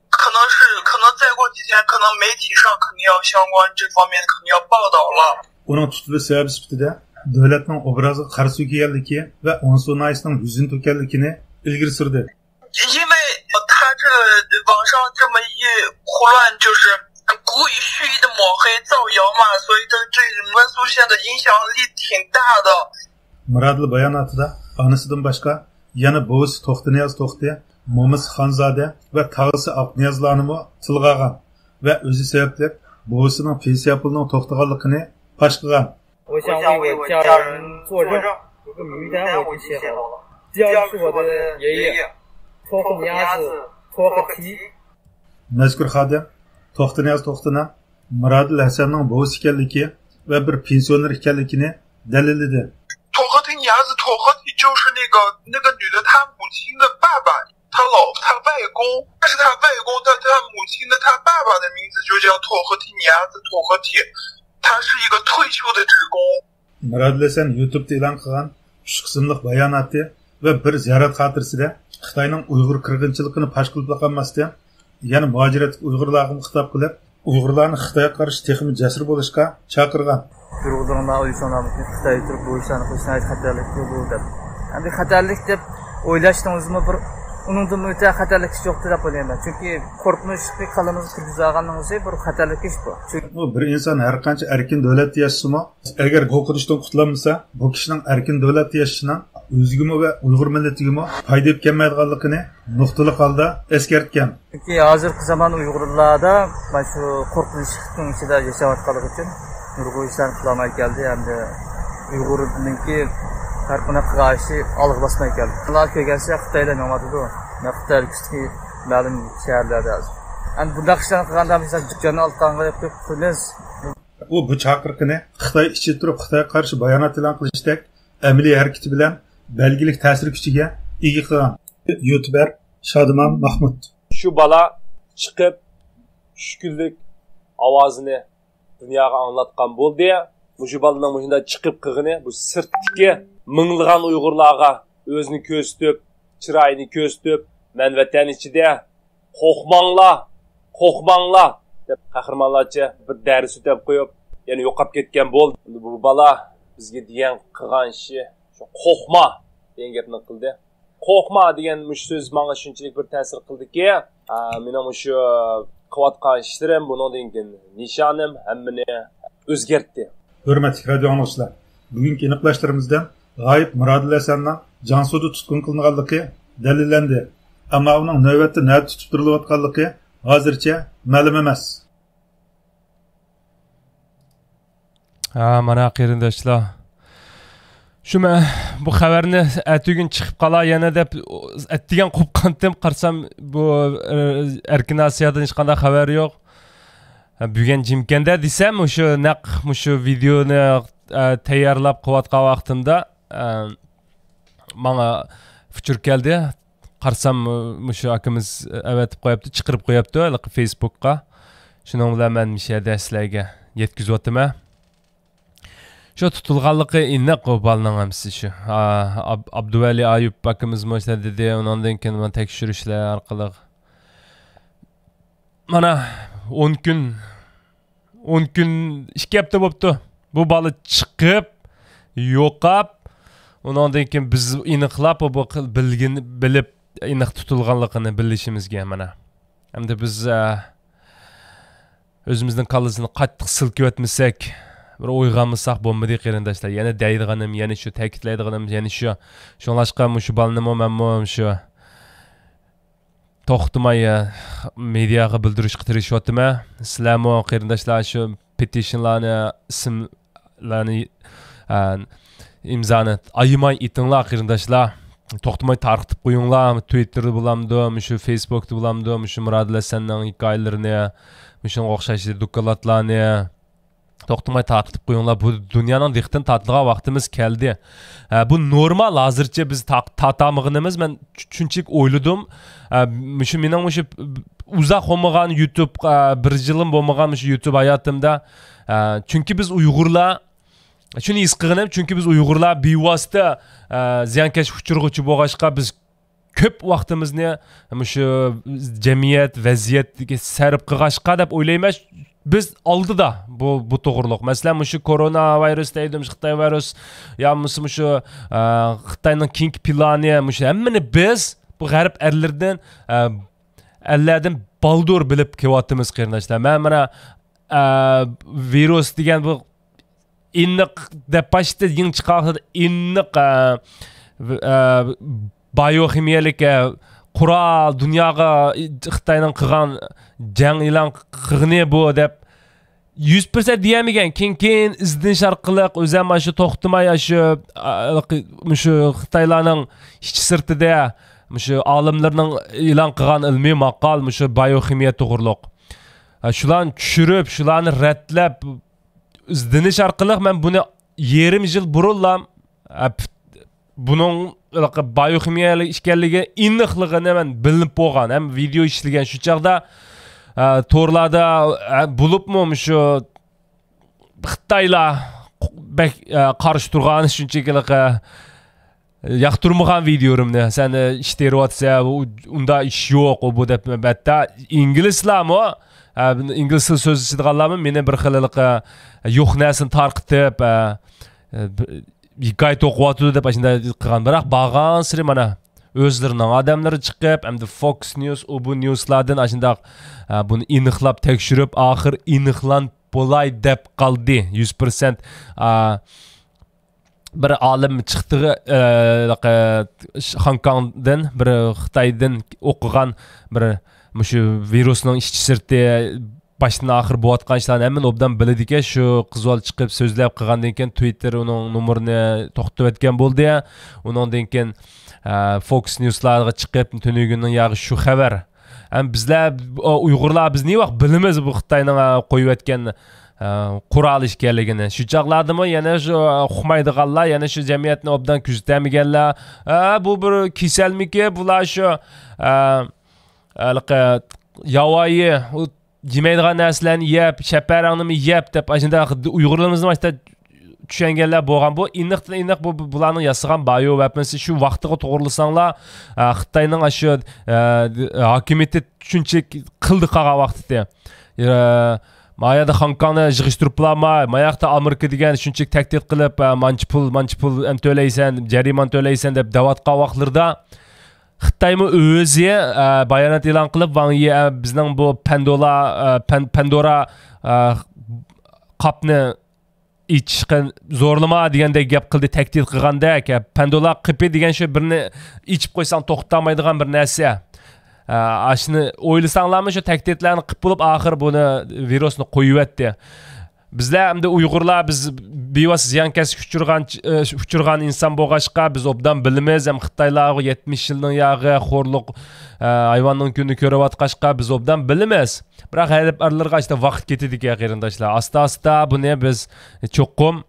可能是，可能再过几天，可能媒体上肯定要相关这方面肯定要报道了。 ئۇنىڭ تۇتۇلۇش سەۋەبى سۈپىتىدە دۆلەتنىڭ ئوبرازىغا قارا سۈيى كىرگەنلىكى ۋە ئونسۇ ناھىيەسىنىڭ يۈزىنى تۆككەنلىكىنى ئىلگىرى سۈردى. 因为他这个网上这么一胡乱，就是故意蓄意的抹黑造谣嘛，所以他对江苏县的影响力挺大的。 مۇرادىل باياناتىدا ئانىسىدىن باشقا يەنە بوۋىسى توختىنىياز توختى، مومىسى خانزادە ۋە تاغىسى ئاقنىيازلارنىمۇ تىلغا ئالغان ۋە ئۆزى سەۋەبلىك بوۋىسىنىڭ پېنسىيە پۇلىنىڭ توختىغانلىقىنى پاش قىلغان. 我想为我家人作证，有个名单我已经写好了，江苏我的爷爷，托克尼亚斯，托克提。 مەزكۇر خادىم توختىنىياز توختىنىڭ مۇرادىل ھەسەننىڭ بوۋىسى ئىكەنلىكى ۋە بىر پېنسىيونېر ئىكەنلىكىنى دەلىللىدى. 托克提尼亚斯托克提就是那个那个女的她母亲的爸爸，她老她外公，但是她外公她她母亲的她爸爸的名字就叫托克提尼亚斯托克提，他是一个退休的职工。 مۇرادىل ھەسەن يۇتۇبتا ئېلان قىلغان ئۈچ قىسىملىق باياناتى ۋە بىر زىيارەت خاتىرىسىدە خىتاينىڭ ئۇيغۇر قىرغىنچىلىقىنى پاش قىلىپلا قالماستىن، يەنە مۇھاجىرەتتىكى ئۇيغۇرلارغىمۇ خىتاب قىلىپ، ئۇيغۇرلارنى خىتايغا قارشى تېخىمۇ جەسۇر بولۇشقا چاقىرغان. ئۇيغۇرلىرىڭلار ئۇيۇشۇڭلار خىتايدا تۇرۇپ بۇ ئىشلارنى قىلىش ناھايىتى خەتەرلىكتۇر بۇ دەپ. ئەمدى خەتەرلىك دەپ ئويلاشنىڭ ئۆزىمۇ بىر، ئۇنىڭدىنمۇ ئۆتە خەتەرلىك ئىش يوقتۇر دەپ ئويلايمەن. چۈنكى قورقۇنچلۇقنى كاللىمىزغا كىرگۈزۈۋالغاننىڭ ئۆزى بىر خەتەرلىك ئىش بۇ. چۈنكى بۇ بىر ئىنسان ھەر قانچە ئەركىن دۆلەتتە ياشىسىمۇ، ئەگەر قورقۇنچتىن قۇتۇلالمىسا، بۇ كىشىنىڭ ئەركىن دۆلەتتە ياشىشىنىڭ ئۆزىگىمۇ ۋە ئۇيغۇر مىللىتىگىمۇ پايدا ئېلىپ كەلمەيدىغانلىقىنى نۇقتىلىق ھالدا ئەسكەرتكەن. چۈنكى ھازىرقى زامان ئۇيغۇرلاردا مانا شۇ قورقۇنچلۇقنىڭ ئىچىدە ياشاۋاتقانلىقى ئۈچۈن نۇرغۇن ئىشلارنى قىلالماي كەلدى ھەمدە ئۇيغۇرنىڭكى ھەر قانداق قىلغان ئىشى ئالغا باسماي كەلدى. ئۇلار كۆرگەنسېرى خىتايلار مېڭىۋاتىدۇ. مانا خىتاي ئۆلكىسىدىكى مەلۇم شەھەرلەردە ھازىر. ئەمدى بۇنداق ئىشلارنى قىلغاندا مىسال جان ئالغانغا قىلىمىز. ئۇ بۇ چاقىرىقىنى خىتاي ئىچىدە تۇرۇپ خىتايغا قارشى بايانات ئېلان قىلىشتەك ئەمەلىي ھەرىكىتى بىلەن بەلگىلىك تەسىر كۈچىگە ئىگە قىلغان يۇتۇبېر شادىمان ماھمۇت. شۇ بالا چىقىپ، چۈشكۈنلۈك ئاۋازىنى دۇنياغا ئاڭلاتقان بولدى. مۇشۇ بالىنىڭ مۇشۇنداق چىقىپ قىلغىنى، بۇ سىرتتىكى مىڭلىغان ئۇيغۇرلارغا ئۆزىنى كۆرسىتىپ، چىرايىنى كۆرسىتىپ، مەن ۋەتەن ئىچىدە، قورقماڭلار، قورقماڭلار دەپ قەھرىمانلارچە بىر دەرس ئۆتەپ قويۇپ، يەنە يوقاپ كەتكەن بولدى. بۇ بالا بىزگە دېگەن قىلغان ئىشى شۇ قورقما دېگەن گەپنى قىلدى. قورقما دېگەن مۇشۇ سۆز ماڭا شۇنچىلىك بىر تەسىر قىلدىكى، ئا، مېنىڭ مۇشۇ قىلىۋاتقان ئىشلىرىم بۇنىڭدىن كېيىن نىشانىم ھەممىنى ئۆزگەرتتى. ھۆرمەتلىك رادىيو ئاڭلىغۇچىلار، بۈگۈنكى ئېنىقلاشلىرىمىزدىن غايىب مۇرادىل ھەسەننىڭ جياڭسۇدا تۇتقۇن قىلىنغانلىقى دەلىللەندى. ئەمما ئۇنىڭ نۆۋەتتە نەدە تۇتۇپ تۇرۇلۇۋاتقانلىقى ھازىرچە مەلۇم ئەمەس. ھە، مانا قېرىنداشلار. شۇ مەن بۇ خەۋەرنى ئەتىگۈن چىقىپ قالا يەنە دەپ ئەتىگەن قوپقانتىم. قارىسام، بۇ، ئە، ئەركىن ئاسىيادىن ھېچقانداق خەۋەر يوق. ھە، بۈگۈن جىمكەندە دېسەم، مۇشۇ نەق مۇشۇ ۋىدېونى، ئە، تەييارلاپ قىلىۋاتقان ۋاقتىمدا، ئە، ماڭا ئۇچۇر كەلدى. قارىسام، مۇشۇ ئاكىمىز ئەۋەتىپ قويۇپتۇ، چىقىرىپ قويۇپتۇ ھېلىقى فېيسبۇكقا. شۇنىڭ بىلەن مەن مۇشۇ يەردە سىلەرگە يەتكۈزۈۋاتىمەن. شۇ تۇتۇلغانلىقى ئېنىق ئۇ بالىنىڭ ھەممىسى شۇ. ئا، ئاب-، ئابدۇۋەلى ئايۇپ ئاكىمىزمۇ شۇنداق دېدى، ئۇنىڭدىن كېيىن مانا تەكشۈرۈشلەر ئارقىلىق. مانا ئون كۈن، ئون كۈن، ئىككى ھەپتە بوپتۇ. بۇ بالا چىقىپ، يوقاپ، ئۇنىڭدىن كېيىن بىز ئېنىقلاپ، بۇ، بۇ بىلگىن-، بىلىپ ئېنىق تۇتۇلغانلىقىنى بىلىشىمىزگە مانا. ئەمدى بىز، ئە، ئۆزىمىزنىڭ كاللىسىنى قاتتىق سىلكىۋەتمىسەك، بىر ئويغانمىساق بولمىدى، قېرىنداشلار. يەنە دەيدىغىنىم، يەنە شۇ، تەكىتلەيدىغىنىم يەنە شۇ. شۇڭلاشقا مۇشۇ بالىنىمۇ مەنمۇ شۇ توختىماي، ئە، مېدىياغا بىلدۈرۈشكە تىرىشىۋاتىمەن. سىلەرمۇ، قېرىنداشلار، شۇ پېتىشنلارنى، ئىسىملارنى، ئە، ئىمزانى ئايىماي ئېتىڭلار، قېرىنداشلار. توختىماي تارقىتىپ قويۇڭلار. تۋىتتېردا بولامدۇ، مۇشۇ فېيسبوكتا بولامدۇ، مۇشۇ مۇرادىل ھەسەننىڭ ھېكايىلىرىنى، مۇشۇنىڭغا ئوخشاش دوكلاتلارنى. توختىماي تارقىتىپ قويۇڭلار. بۇ دۇنيانىڭ دىققىتىنى تارتىدىغان ۋاقتىمىز كەلدى. ئە، بۇ نورمال، ھازىرچە بىز تارق-، تارتالمىغىنىمىز. مەن چۈ-، شۇنچىلىك ئويلىدىم. ئە، مۇشۇ مېنىڭ مۇشۇ ئۇزاق بولمىغان يۇتۇب، ئە، بىر يىلىم بولمىغان مۇشۇ يۇتۇب ھاياتىمدا. ئە، چۈنكى بىز ئۇيغۇرلار، شۇنى ھېس قىلغىنىم، چۈنكى بىز ئۇيغۇرلار بىۋاسىتە، ئە، زىيانكەشلىككە ئۇچرىغۇچى بولغاچقا، بىز كۆپ ۋاقتىمىزنى مۇشۇ جەمئىيەت، ۋەزىيەتكە سەرپ قىلغاچقا دەپ ئويلايمەن. بىز ئالدىدا بۇ، بۇ توغرۇلۇق. مەسىلەن، مۇشۇ كورونا ۋىرۇس دەيدۇ، مۇشۇ خىتاي ۋىرۇس، يا بولمىسا مۇشۇ، ئە، خىتاينىڭ كېيىنكى پىلانى، مۇشۇ ھەممىنى بىز بۇ غەرب ئەللىرىدىن، ئە، ئەللەردىن بالدۇر بىلىپ كېلىۋاتىمىز، قېرىنداشلار. مەن مانا، ئە، ۋىرۇس دېگەن بۇ ئېنىق دەپ باشتا يېڭى چىققان ۋاقتىدا ئېنىق، ئە، ئە، بايوخىمىيەلىك، ئە، قورال، دۇنياغا خىتاينىڭ قىلغان جەڭ ئېلان قىلغىنى بۇ دەپ يۈز پىرسەنت دېيەلمىگەن. كېيىن، كېيىن ئىزدىنىش ئارقىلىق ئۆزۈم مانا شۇ توختىماي، شۇ، ئە، مۇشۇ خىتايلارنىڭ ئىچى سىرتىدا، مۇشۇ ئالىملىرىنىڭ ئېلان قىلغان ئىلمىي ماقال، مۇشۇ بايوخىمىيە توغرۇلۇق. ئە، شۇلارنى چۈشۈرۈپ، شۇلارنى رەتلەپ، ئىزدىنىش ئارقىلىق مەن بۇنى يېرىم يىل بۇرۇنلا، ئە، پۈت-، بۇنىڭ بايوخىمىيەلىك ئىكەنلىكى ئېنىقلىقىنى مەن بىلىپ بولغان. ھەم ۋىدېئو ئىشلىگەن شۇ چاغدا، ئە، تورلاردا، ئە، بولۇپمۇ مۇشۇ خىتايلار بەك، ئە، قارشى تۇرغان، شۇنچىلىك، ئە، ياقتۇرمىغان ۋىدېئولىرىمنى. سەن، ئە، ئىش تېرىۋاتىسەن، ئۇ، ئۇنداق ئىش يوق، ئۇ بۇ دەپ. ھەتتا ئىنگلىزلارمۇ، ئە، ئىنگلىز تىل سۆزلىشىدىغانلارمۇ مېنى بىر خىل ھېلىقى يوق نەرسىنى تارقىتىپ، ئە، ئە، بىر ھېكايە توقۇۋاتىدۇ دەپ ئاشۇنداق قىلغان. بىراق بارغانسېرى مانا ئۆزلىرىنىڭ ئادەملىرى چىقىپ، ئەمدى فوكس نيۇز، ئۇ بۇ نيۇزلاردىن ئاشۇنداق، ئە، بۇنى ئېنىقلاپ تەكشۈرۈپ، ئاخىر ئېنىقلان بولاي دەپ قالدى. يۈز پىرسەنت، ئە، بىر ئالىم چىقتى، ئە، خوڭكوڭدىن، بىر خىتايدىن ئوقۇغان بىر مۇشۇ ۋىرۇسنىڭ ئىچى سىرتى، باشتىن ئاخىر بولۇۋاتقان ئىشلارنى ھەممىنى ئوبدان بىلىدىكەن. شۇ قىز بالا چىقىپ سۆزلەپ قىلغاندىن كېيىن، تىۋىتتېر ئۇنىڭ نومۇرىنى توختىتىۋەتكەن بولدى. ئۇنىڭدىن كېيىن، ئە، فوكس نيۇزلارغا چىقىپ، تۈنۈگۈننىڭ ياغى شۇ خەۋەر. ھەم بىزلەر، ئۇيغۇرلار، بىز نېۋاق بىلىمىز بۇ خىتاينىڭ، ئە، قويۇۋەتكەن، ئە، قورال ئىكەنلىكىنى. شۇ چاغلاردىمۇ يەنە شۇ، ئە، ئۇقمايدىغانلار، يەنە شۇ جەمئىيەتنى ئوبدان كۆزىتەلمىگەنلەر، ئە، بۇ بىر كېسەلمىكى، بۇلار شۇ، ئە، ھېلىقى ياۋايى، ئۇ يېمەيدىغان نەرسىلەرنى يەپ، شەپەرەڭنىمۇ يەپ دەپ، ئاشۇنداق ئۇيغۇرلىرىمىزنى باشتا چۈشەنگەنلەر بولغان. بۇ ئېنىقتىن ئېنىق بۇ، بۇ، بۇلارنىڭ ياسىغان بايو ۋېپنسى. شۇ ۋاقتىغا توغرىلىساڭلار، ئە، خىتاينىڭ ئاشۇ، ئە، ھاكىمىيىتى شۇنچىلىك قىلدى قالغان ۋاقتىتى. ئە، ما يەردە خوڭكوڭنى يىغىشتۇرۇپ بولالماي، ما ياقتا ئامېرىكا دېگەن شۇنچىلىك تەھدىت قىلىپ، ئە، مانچە پۇل، مانچە پۇل ئەم تۆلەيسەن، جەرىمانە تۆلەيسەن دەپ دەۋاتقان ۋاقىتلىرىدا، خىتايمۇ ئۆزى، ئە، بايانات ئېلان قىلىپ، ۋاڭ يى، ئە، بىزنىڭ بۇ پەندولا، ئە، پەن-، پەندورا، ئە، قاپنى ئېچىشقا زورلىما دېگەندەك گەپ قىلدى، تەھدىت قىلغاندەك. ئە، پەندولا قېپى دېگەن شۇ بىرنى ئېچىپ قويساڭ توختىمايدىغان بىر نەرسە. ئە، ئاشۇنى ئويلىساڭلارمۇ، شۇ تەھدىتلەرنى قىپ بولۇپ، ئاخىر بۇنى ۋىرۇسنى قويۇۋەتتى. بىزلەر ئەمدى ئۇيغۇرلار، بىز بىۋاسىتە زىيانكەشلىككە ئۇچرىغان، ئۇچرىغان ئىنسان بولغاچقا، بىز ئوبدان بىلىمىز، ھەم خىتايلارغا يەتمىش يىلنىڭ ياغى خورلۇق، ھايۋاننىڭ كۈنىنى كۆرۈۋاتقاچقا، بىز ئوبدان بىلىمىز. بىراق، غەرب ئەللىرىگە ئاشتا ۋاقىت كېتىدىكەن، قېرىنداشلار. ئاستا-ئاستا بۇنى بىز چوقۇم،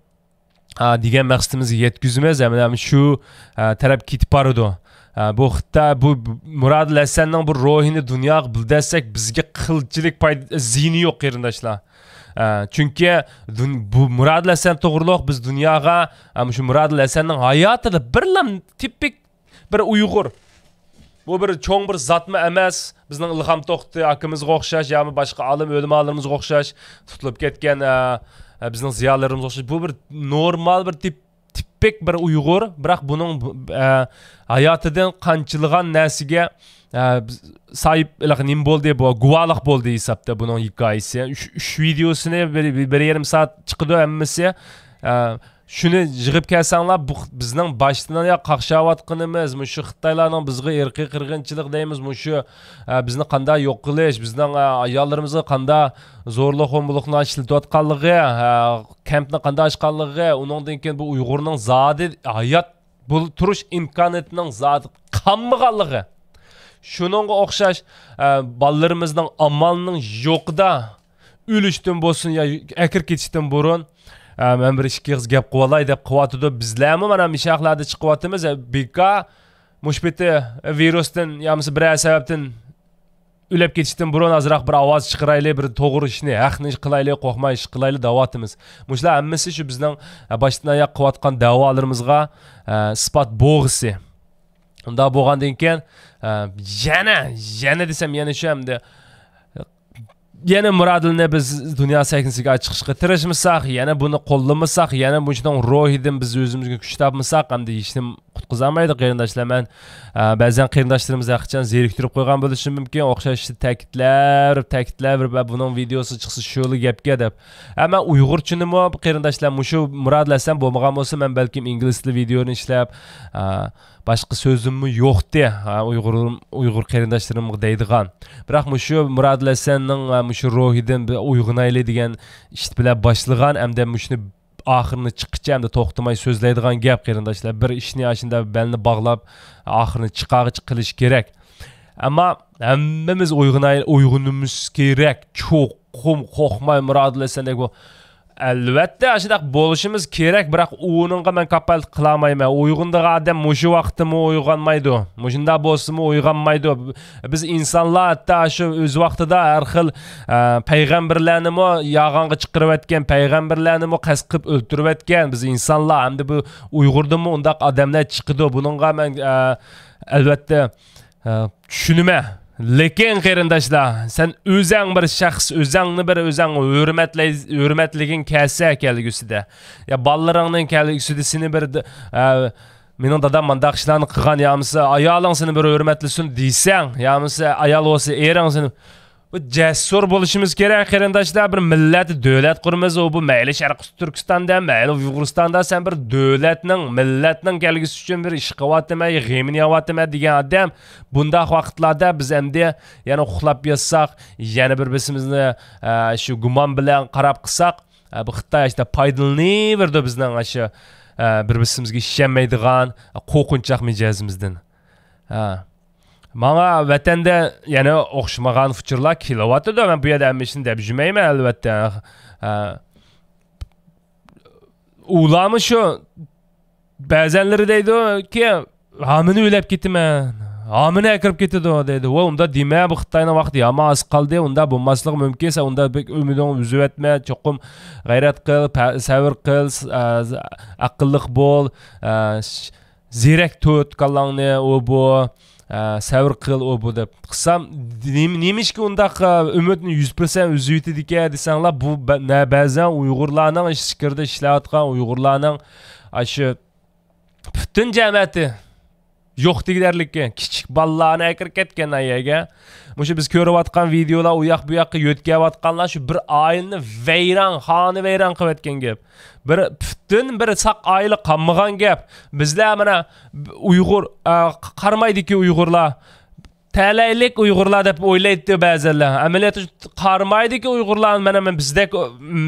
ھە، دېگەن مەقسىتىمىزگە يەتكۈزىمىز. ھەم، ھەم شۇ، ھە، تەرەپ كېتىپ بارىدۇ. ھە، بۇ خىتاي، بۇ مۇرادىل ھەسەننىڭ بۇ روھىنى دۇنياغا بىلدۈرسەك، بىزگە قىلچىلىك پايدا، زىيىنى يوق، قېرىنداشلار. ئە، چۈنكى دۇن-، بۇ مۇرادىل ھەسەن توغرۇلۇق بىز دۇنياغا، ئە، مۇشۇ مۇرادىل ھەسەننىڭ ھاياتىدا بىرلا تىپىك بىر ئۇيغۇر. بۇ بىر چوڭ بىر زاتمۇ ئەمەس، بىزنىڭ ئىلھام توختى ئاكىمىزغا ئوخشاش ياكى باشقا ئالىم ئۆلىمالىرىمىزغا ئوخشاش، تۇتۇلۇپ كەتكەن، ئە، ئە، بىزنىڭ زىيالىيلىرىمىزغا ئوخشاش. بۇ بىر نورمال بىر تىپ-، تىپىك بىر ئۇيغۇر، بىراق بۇنىڭ، ئە، ھاياتىدىن قانچىلىغان نەرسىگە، ئە، ساھىب، نېمە بولدى، بۇ گۇۋاھلىق بولدى ھېسابتا بۇنىڭ ھېكايىسى. ئۈچ، ئۈچ ۋىدېئوسىنى بىر، بىر، بىر يېرىم سائەت چىقىدۇ ھەممىسى. ئە، شۇنى يىغىپ كەلسەڭلار، بۇ بىزنىڭ باشتىن ئاياغ قاقشاۋاتقىنىمىز، مۇشۇ خىتايلارنىڭ بىزگە ئىرقىي قىرغىنچىلىق دەيمىز، مۇشۇ، ئە، بىزنى قانداق يوق قىلىش، بىزنىڭ، ئە، ئاياللىرىمىزغا قانداق زورلۇق-زومبۇلۇقلار ئىشلىتىۋاتقانلىقى، ئە، كەمپنى قانداق ئاچقانلىقى، ئۇنىڭدىن كېيىن بۇ ئۇيغۇرنىڭ زادى ھايات بۇ تۇرۇش ئىمكانىيىتىنىڭ زادى قالمىغانلىقى، شۇنىڭغا ئوخشاش، ئە، بالىلىرىمىزنىڭ ئامالنىڭ يوقىدا ئۆلۈشتىن بولسۇن يا ئەكىرىپ كېتىشتىن بۇرۇن، ئە، مەن بىر ئىككى ئېغىز گەپ قىلىۋالاي دەپ قىلىۋاتىدۇ. بىزلەرمۇ مانا مۇشاقلاردا چىقىۋاتىمىز. ئە، بىكا مۇشۇ پېتى ۋىرۇستىن يا بولمىسا بىرەر سەۋەبتىن ئۆلۈپ كېتىشتىن بۇرۇن ئازراق بىر ئاۋاز چىقىرايلى، بىر توغرا ئىشنى، ھەقنى قىلايلى، قورقماي ئىش قىلايلى دەۋاتىمىز. مۇشۇلار ھەممىسى شۇ بىزنىڭ، ئە، باشتىن ئاياق قىلىۋاتقان دەۋالىرىمىزغا، ئە، ئىسپات بولغۇسى. ئۇنداق بولغاندىن كېيىن، ئە، يەنە، يەنە دېسەم، يەنە شۇ ئەمدى، يەنە مۇرادىلنى بىز دۇنيا سەھنىسىگە چىقىشقا تىرىشمىساق، يەنە بۇنى قوللىمىساق، يەنە مۇشۇنىڭ روھىدىن بىز ئۆزىمىزگە كۈچ تاپمىساق، ئەمدى ھېچنېمە قۇتقۇزالمايدۇ، قېرىنداشلار. مەن، ئە، بەزەن قېرىنداشلىرىمىز ھەقىچان زېرىكتۈرۈپ قويغان بولۇشى مۇمكىن، ئوخشاش تەكىتلەپ، تەكىتلەپ، بۇنىڭ ۋىدېئوسى چىقسا شۇلا گەپكە دەپ. ئەمما ئۇيغۇرچىنىمۇ، قېرىنداشلار، مۇشۇ مۇرادىل ھەسەن بولمىغان بولسا، مەن بەلكىم ئىنگلىز تىلى ۋىدېئونى ئىشلەپ، ئە، باشقا سۆزۈممۇ يوقتى، ھە، ئۇيغۇر، ئۇيغۇر قېرىنداشلىرىمغا دەيدىغان. بىراق مۇشۇ مۇرادىل ھەسەننىڭ، ھە، مۇشۇ روھىدىن بىر ئويغىنايلى دېگەن ئىش بىلەن باشلىغان، ئەمدى مۇشۇنى ئاخىرىنى چىققىچە ئەمدى توختىماي سۆزلەيدىغان گەپ، قېرىنداشلار. بىر ئىشنى ئاشۇنداق بەلنى باغلاپ، ئاخىرىنى چىقارغىچە قىلىش كېرەك. ئەمما ھەممىمىز ئويغىناي-، ئويغىنىمىز كېرەك. چوقۇم قورقماي مۇرادىل ھەسەندەك بۇ ئەلۋەتتە، ئاشۇنداق بولۇشىمىز كېرەك، بىراق ئۇنىڭغا مەن كاپالەتلىك قىلالمايمەن. ئويغىنىدىغان ئادەم مۇشۇ ۋاقىتتىمۇ ئويغانمايدۇ. مۇشۇنداق بولسىمۇ ئويغانمايدۇ. بىز ئىنسانلار ھەتتا شۇ ئۆز ۋاقتىدا ھەر خىل، ئە، پەيغەمبەرلەرنىمۇ يالغانغا چىقىرىۋەتكەن، پەيغەمبەرلەرنىمۇ قەست قىلىپ ئۆلتۈرۈۋەتكەن بىز ئىنسانلار. ئەمدى بۇ ئۇيغۇردىنمۇ ئۇنداق ئادەملەر چىقىدۇ. بۇنىڭغا مەن، ئە، ئەلۋەتتە، ئە، چۈشىنىمەن. لېكىن، قېرىنداشلار، سەن ئۆزەڭ بىر شەخس، ئۆزەڭنى بىر ئۆزەڭ ھۆرمەتلەي-، ھۆرمەتلىگىن كەلسە كەلگۈسىدە. يا بالىلىرىڭنىڭ كەلگۈسىدە سېنى بىر د-، ئە، مېنىڭ دادام مانداق ئىشلارنى قىلغان، يامىسا ئايالىڭ سېنى بىر ھۆرمەتلىسۇن دېسەڭ، يامىسا ئايال بولسا ئېرىڭ سېنى، بۇ جەسۇر بولۇشىمىز كېرەك، قېرىنداشلار. بىر مىللەت، دۆلەت قۇرىمىز، ئۇ بۇ مەيلى شەرقىي تۈركىستاندا، مەيلى ئۇيغۇرىستاندا، سەن بىر دۆلەتنىڭ، مىللەتنىڭ كەلگۈسى ئۈچۈن بىر ئىش قىلىۋاتىمەن، غېمىنى يەۋاتىمەن دېگەن ئادەم بۇنداق ۋاقىتلاردا بىز ئەمدى يەنە ئۇخلاپ ياتساق، يەنە بىر بىرسىمىزنى، ئە، شۇ گۇمان بىلەن قاراپ قىلساق، ئە، بۇ خىتاي ئاشتا پايدىلىنىۋېرىدۇ بىزنىڭ ئاشۇ، ئە، بىر بىرسىمىزگە ئىشەنمەيدىغان، قورقۇنچاق مىجەزىمىزدىن. ھە. ماڭا ۋەتەندە يەنە ئوخشىمىغان ئۇچۇرلار كېلىۋاتىدۇ. مەن بۇ يەردە ھەممە ئىشنى دەپ يۈرمەيمەن، ئەلۋەتتە. ھە. ئۇلارمۇ شۇ بەزەنلىرى دەيدۇكى، ھامىنى ئۆيلەپ كېتىمەن، ھامىنى ئەكىرىپ كېتىدۇ دەيدۇ. ۋە ئۇنداق دېمە، بۇ خىتاينىڭ ۋاقتى يامان ئاز قالدى، ئۇنداق بولماسلىقى مۇمكىن، سەن ئۇنداق بەك ئۈمىدىڭنى ئۈزۈۋەتمە، چوقۇم غەيرەت قىل، پە-، سەۋر قىل، س-، ئە، ز-، ئەقىللىق بول، ئە، ش-، زېرەك تۇت كاللاڭنى، ئۇ بۇ، ئە، سەۋر قىل، ئۇ بۇ دەپ. قىلسام، نېمە، نېمىشقا ئۇنداق، ئە، ئۈمىدنى يۈز پىرسەنت ئۈزۈۋېتىدىكەن دېسەڭلار، بۇ بە-، نە-، بەزەن ئۇيغۇرلارنىڭ ئىچكىرىدە ئىشلەۋاتقان ئۇيغۇرلارنىڭ ئاشۇ پۈتۈن جەمەتى يوق دېگۈدەرلىككەن، كىچىك بالىلارنى ئەكىرىپ كەتكەن ئايەگە. مۇشۇ بىز كۆرۈۋاتقان ۋىدېئولار، ئۇ ياق بۇ ياققا يۆتكەۋاتقانلار شۇ بىر ئائىلىنى ۋەيران، خانىۋەيران قىلىۋەتكەن گەپ. بىر پۈتۈن بىر ساق ئائىلە قالمىغان گەپ. بىزلەر مانا ئۇيغۇر، ئە، قارىمايدىكى ئۇيغۇرلار، تەلەيلىك ئۇيغۇرلار دەپ ئويلايتتى بەزىلەر. ئەمەلىيەتتە قارىمايدىكى ئۇيغۇرلار، مانا مەن بىزدەك،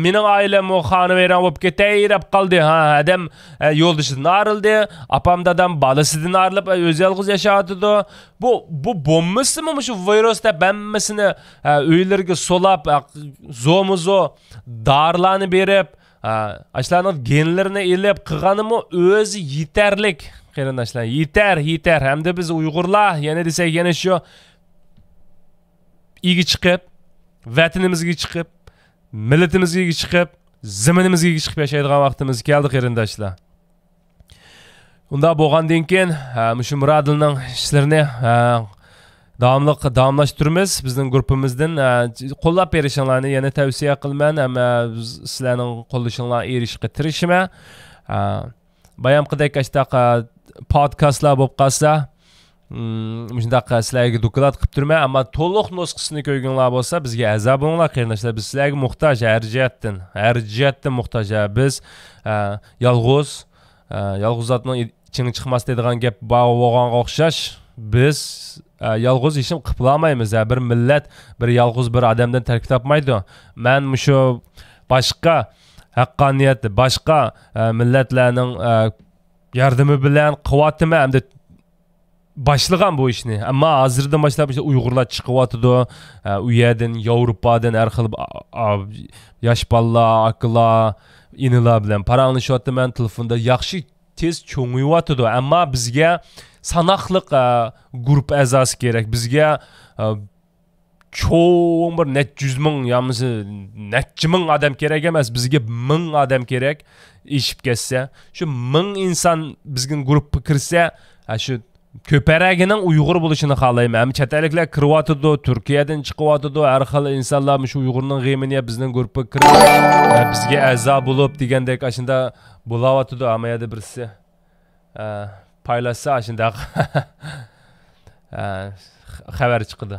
مېنىڭ ئائىلەممۇ خانىۋەيران بولۇپ كېتەي دەپ قالدى. ھە، ئادەم، ئە، يولدىشىدىن ئايرىلدى. ئاپام، دادام بالىسىدىن ئايرىلىپ، ئۆزى يالغۇز ياشاۋاتىدۇ. بۇ، بۇ بولمىسىمۇ مۇشۇ ۋىرۇس دەپ ھەممىسىنى، ئە، ئۆيلىرىگە سولاپ، ئە، زومىزو دارىلارنى بېرىپ، ئە، ئاشۇلارنىڭ گېنلىرىنى ئېلىپ قىلغىنىمۇ ئۆزى يېتەرلىك، قېرىنداشلار. يېتەر، يېتەر. ھەمدە بىز ئۇيغۇرلار، يەنە دېسەك، يەنە شۇ ئىگە چىقىپ، ۋەتىنىمىزگە چىقىپ، مىللىتىمىزگە ئىگە چىقىپ، زېمىنىمىزگە ئىگە چىقىپ ياشايدىغان ۋاقتىمىز كەلدى، قېرىنداشلار. ئۇنداق بولغاندىن كېيىن، ھە، مۇشۇ مۇرادىلنىڭ ئىشلىرىنى، ھە، داۋاملىق، داۋاملاشتۇرىمىز. بىزنىڭ گۇرۇپپىمىزدىن، ھە، قوللاپ بېرىشىڭلارنى يەنە تەۋسىيە قىلىمەن. ھەم، ھە، سىلەرنىڭ قوللىشىڭلارغا ئېرىشىشكە تىرىشىمەن. ھە، بايامقىدەك ئاشتاق، ھە، پودكاستلار بولۇپ قالسا، مم، مۇشۇنداق سىلەرگە دوكلات قىلىپ تۇرىمەن، ئەمما تولۇق نۇسخىسىنى كۆرگۈڭلار بولسا، بىزگە ئەزا بولۇڭلار، قېرىنداشلار. بىز سىلەرگە موھتاج ھەر جەھەتتىن، ھەر جەھەتتىن موھتاج. ھە، بىز، ئە، يالغۇز، ئە، يالغۇز زاتنىڭ ئىچىڭ چىقماس دەيدىغان گەپ بار بولغانغا ئوخشاش، بىز، ئە، يالغۇز ھېچنېمە قىلىپ بولالمايمىز. ھە، بىر مىللەت بىر يالغۇز بىر ئادەمدىن تەركىب تاپمايدۇ. مەن مۇشۇ باشقا ھەققانىيەت، باشقا، ئە، مىللەتلەرنىڭ، ئە، ياردىمى بىلەن قىلىۋاتىمەن، ئەمدى باشلىغان بۇ ئىشنى. ئەمما ھازىردىن باشلاپ ئىشتە ئۇيغۇرلار چىقىۋاتىدۇ. ئە، ئۇ يەردىن، ياۋروپادىن ھەر خىل، ئا، ئا، ياش بالىلار، ئاكىلار، ئىنىلار بىلەن پاراڭلىشىۋاتىمەن تېلېفوندا. ياخشى تېز چوڭىيىۋاتىدۇ. ئەمما بىزگە ساناقلىق، ئە، گۇرۇپپا ئەزاسى كېرەك. بىزگە، ئە، چوڭ بىر نەچچە يۈز مىڭ يامىسى نەچچە مىڭ ئادەم كېرەك ئەمەس، بىزگە مىڭ ئادەم كېرەك. ئېشىپ كەتسە، شۇ مىڭ ئىنسان بىزگە گۇرۇپپا كىرسە، ھە، شۇ كۆپرەكىنىڭ ئۇيغۇر بولۇشىنى خالايمەن. ھەم چەت ئەللىكلەر كىرىۋاتىدۇ، تۈركىيەدىن چىقىۋاتىدۇ، ھەر خىل ئىنسانلار مۇشۇ ئۇيغۇرنىڭ غېمىنى يەپ بىزنىڭ گۇرۇپپىغا كىرىپ، ھە، بىزگە ئەزا بولۇپ دېگەندەك ئاشۇنداق بولاۋاتىدۇ. ھەممە يەردە بىرسى، ھە، پايلاشسا ئاشۇنداق، ھە، خەۋەر چىقىدۇ.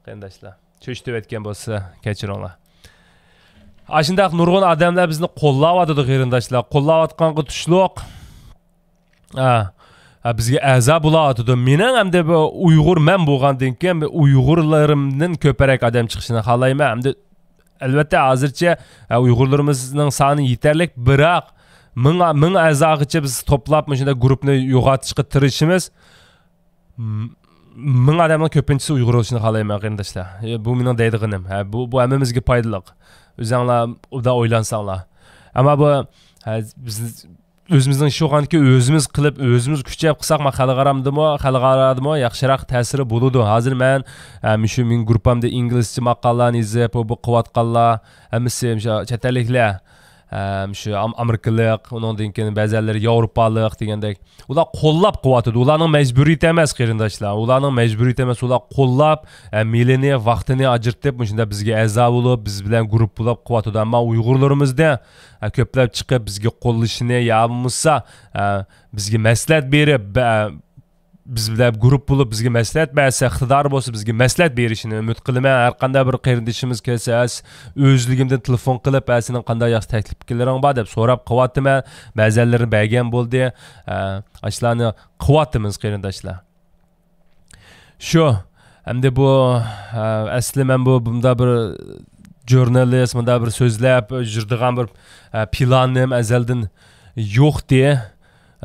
قېرىنداشلار، چۆچۈتۈۋەتكەن بولسا كەچۈرۈڭلار. ئاشۇنداق نۇرغۇن ئادەملەر بىزنى قوللاۋاتىدۇ، قېرىنداشلار. قوللاۋاتقانغا تۇشلۇق. ھە، ھە، بىزگە ئەزا بولاۋاتىدۇ. مېنىڭ ئەمدى بۇ ئۇيغۇر مەن بولغاندىن كېيىن ئۇيغۇرلىرىمدىن كۆپرەك ئادەم چىقىشىنى خالايمەن. ئەمدى ئەلۋەتتە، ھازىرچە، ھە، ئۇيغۇرلىرىمىزنىڭ سانى يېتەرلىك، بىراق مىڭ، مىڭ ئەزاغىچە بىز توپلاپ مۇشۇنداق گۇرۇپنى يوغىنىتىشقا تىرىشىمىز. م-، مىڭ ئادەمنىڭ كۆپىنچىسى ئۇيغۇر بولۇشىنى خالايمەن، قېرىنداشلار. ئە، بۇ مېنىڭ دەيدىغىنىم. ھە، بۇ، بۇ ھەممىمىزگە پايدىلىق. ئۆزەڭلار ئۇدا ئويلانساڭلار. ئەمما بۇ، ھە، بىز ئۆزىمىزنىڭ ئىشى بولغاندىكىن ئۆزىمىز قىلىپ، ئۆزىمىز كۈچەپ قىلساق، ما خەلقئارامدىمۇ، خەلقئارادىمۇ ياخشىراق تەسىرى بولىدۇ. ھازىر مەن، ئە، مۇشۇ مېنىڭ گۇرۇپپامدا ئىنگلىزچە ماقالىلارنى يېزىپ، بۇ، بۇ قىلىۋاتقانلار، ھەممىسى مۇشۇ چەت ئەللىكلەر. ئە، مۇشۇ ئام-، ئامېرىكىلىق، ئۇنىڭدىن كېيىن بەزەنلىرى ياۋروپالىق دېگەندەك. ئۇلار قوللاپ قىلىۋاتىدۇ. ئۇلارنىڭ مەجبۇرىيىتى ئەمەس، قېرىنداشلار. ئۇلارنىڭ مەجبۇرىيىتى ئەمەس. ئۇلار قوللاپ، ئە، مېلىنى، ۋاقتىنى ئاجرىتىپ، مۇشۇنداق بىزگە ئەزا بولۇپ، بىز بىلەن گۇرۇپپا بولۇپ قىلىۋاتىدۇ. ئەمما ئۇيغۇرلىرىمىزدە، ئە، كۆپلەپ چىقىپ، بىزگە قوللىشىنى يا بولمىسا، ئە، بىزگە مەسلىھەت بېرىپ، بە-، بىز بىلەن گۇرۇپ بولۇپ، بىزگە مەسلىھەت بەرسە، ئىقتىدارى بولسا، بىزگە مەسلىھەت بېرىشىنى ئۈمىد قىلىمەن. ھەر قانداق بىر قېرىندىشىمىز كەلسە، ئەس-، ئۆزلۈكۈمدىن تېلېفون قىلىپ، ئە، سېنىڭ قانداق ياخشى تەكلىپلىرىڭ بار دەپ سوراپ قىلىۋاتىمەن. بەزەنلىرى بەرگەن بولدى. ئە، ئاشۇلارنى قىلىۋاتىمىز، قېرىنداشلار. شۇ. ئەمدى بۇ، ئە، ئەسلى مەن بۇ، بۇنداق بىر ژۇرنالىست، مۇنداق بىر سۆزلەپ يۈرىدىغان بىر، ئە، پىلانىم ئەزەلدىن يوقتى.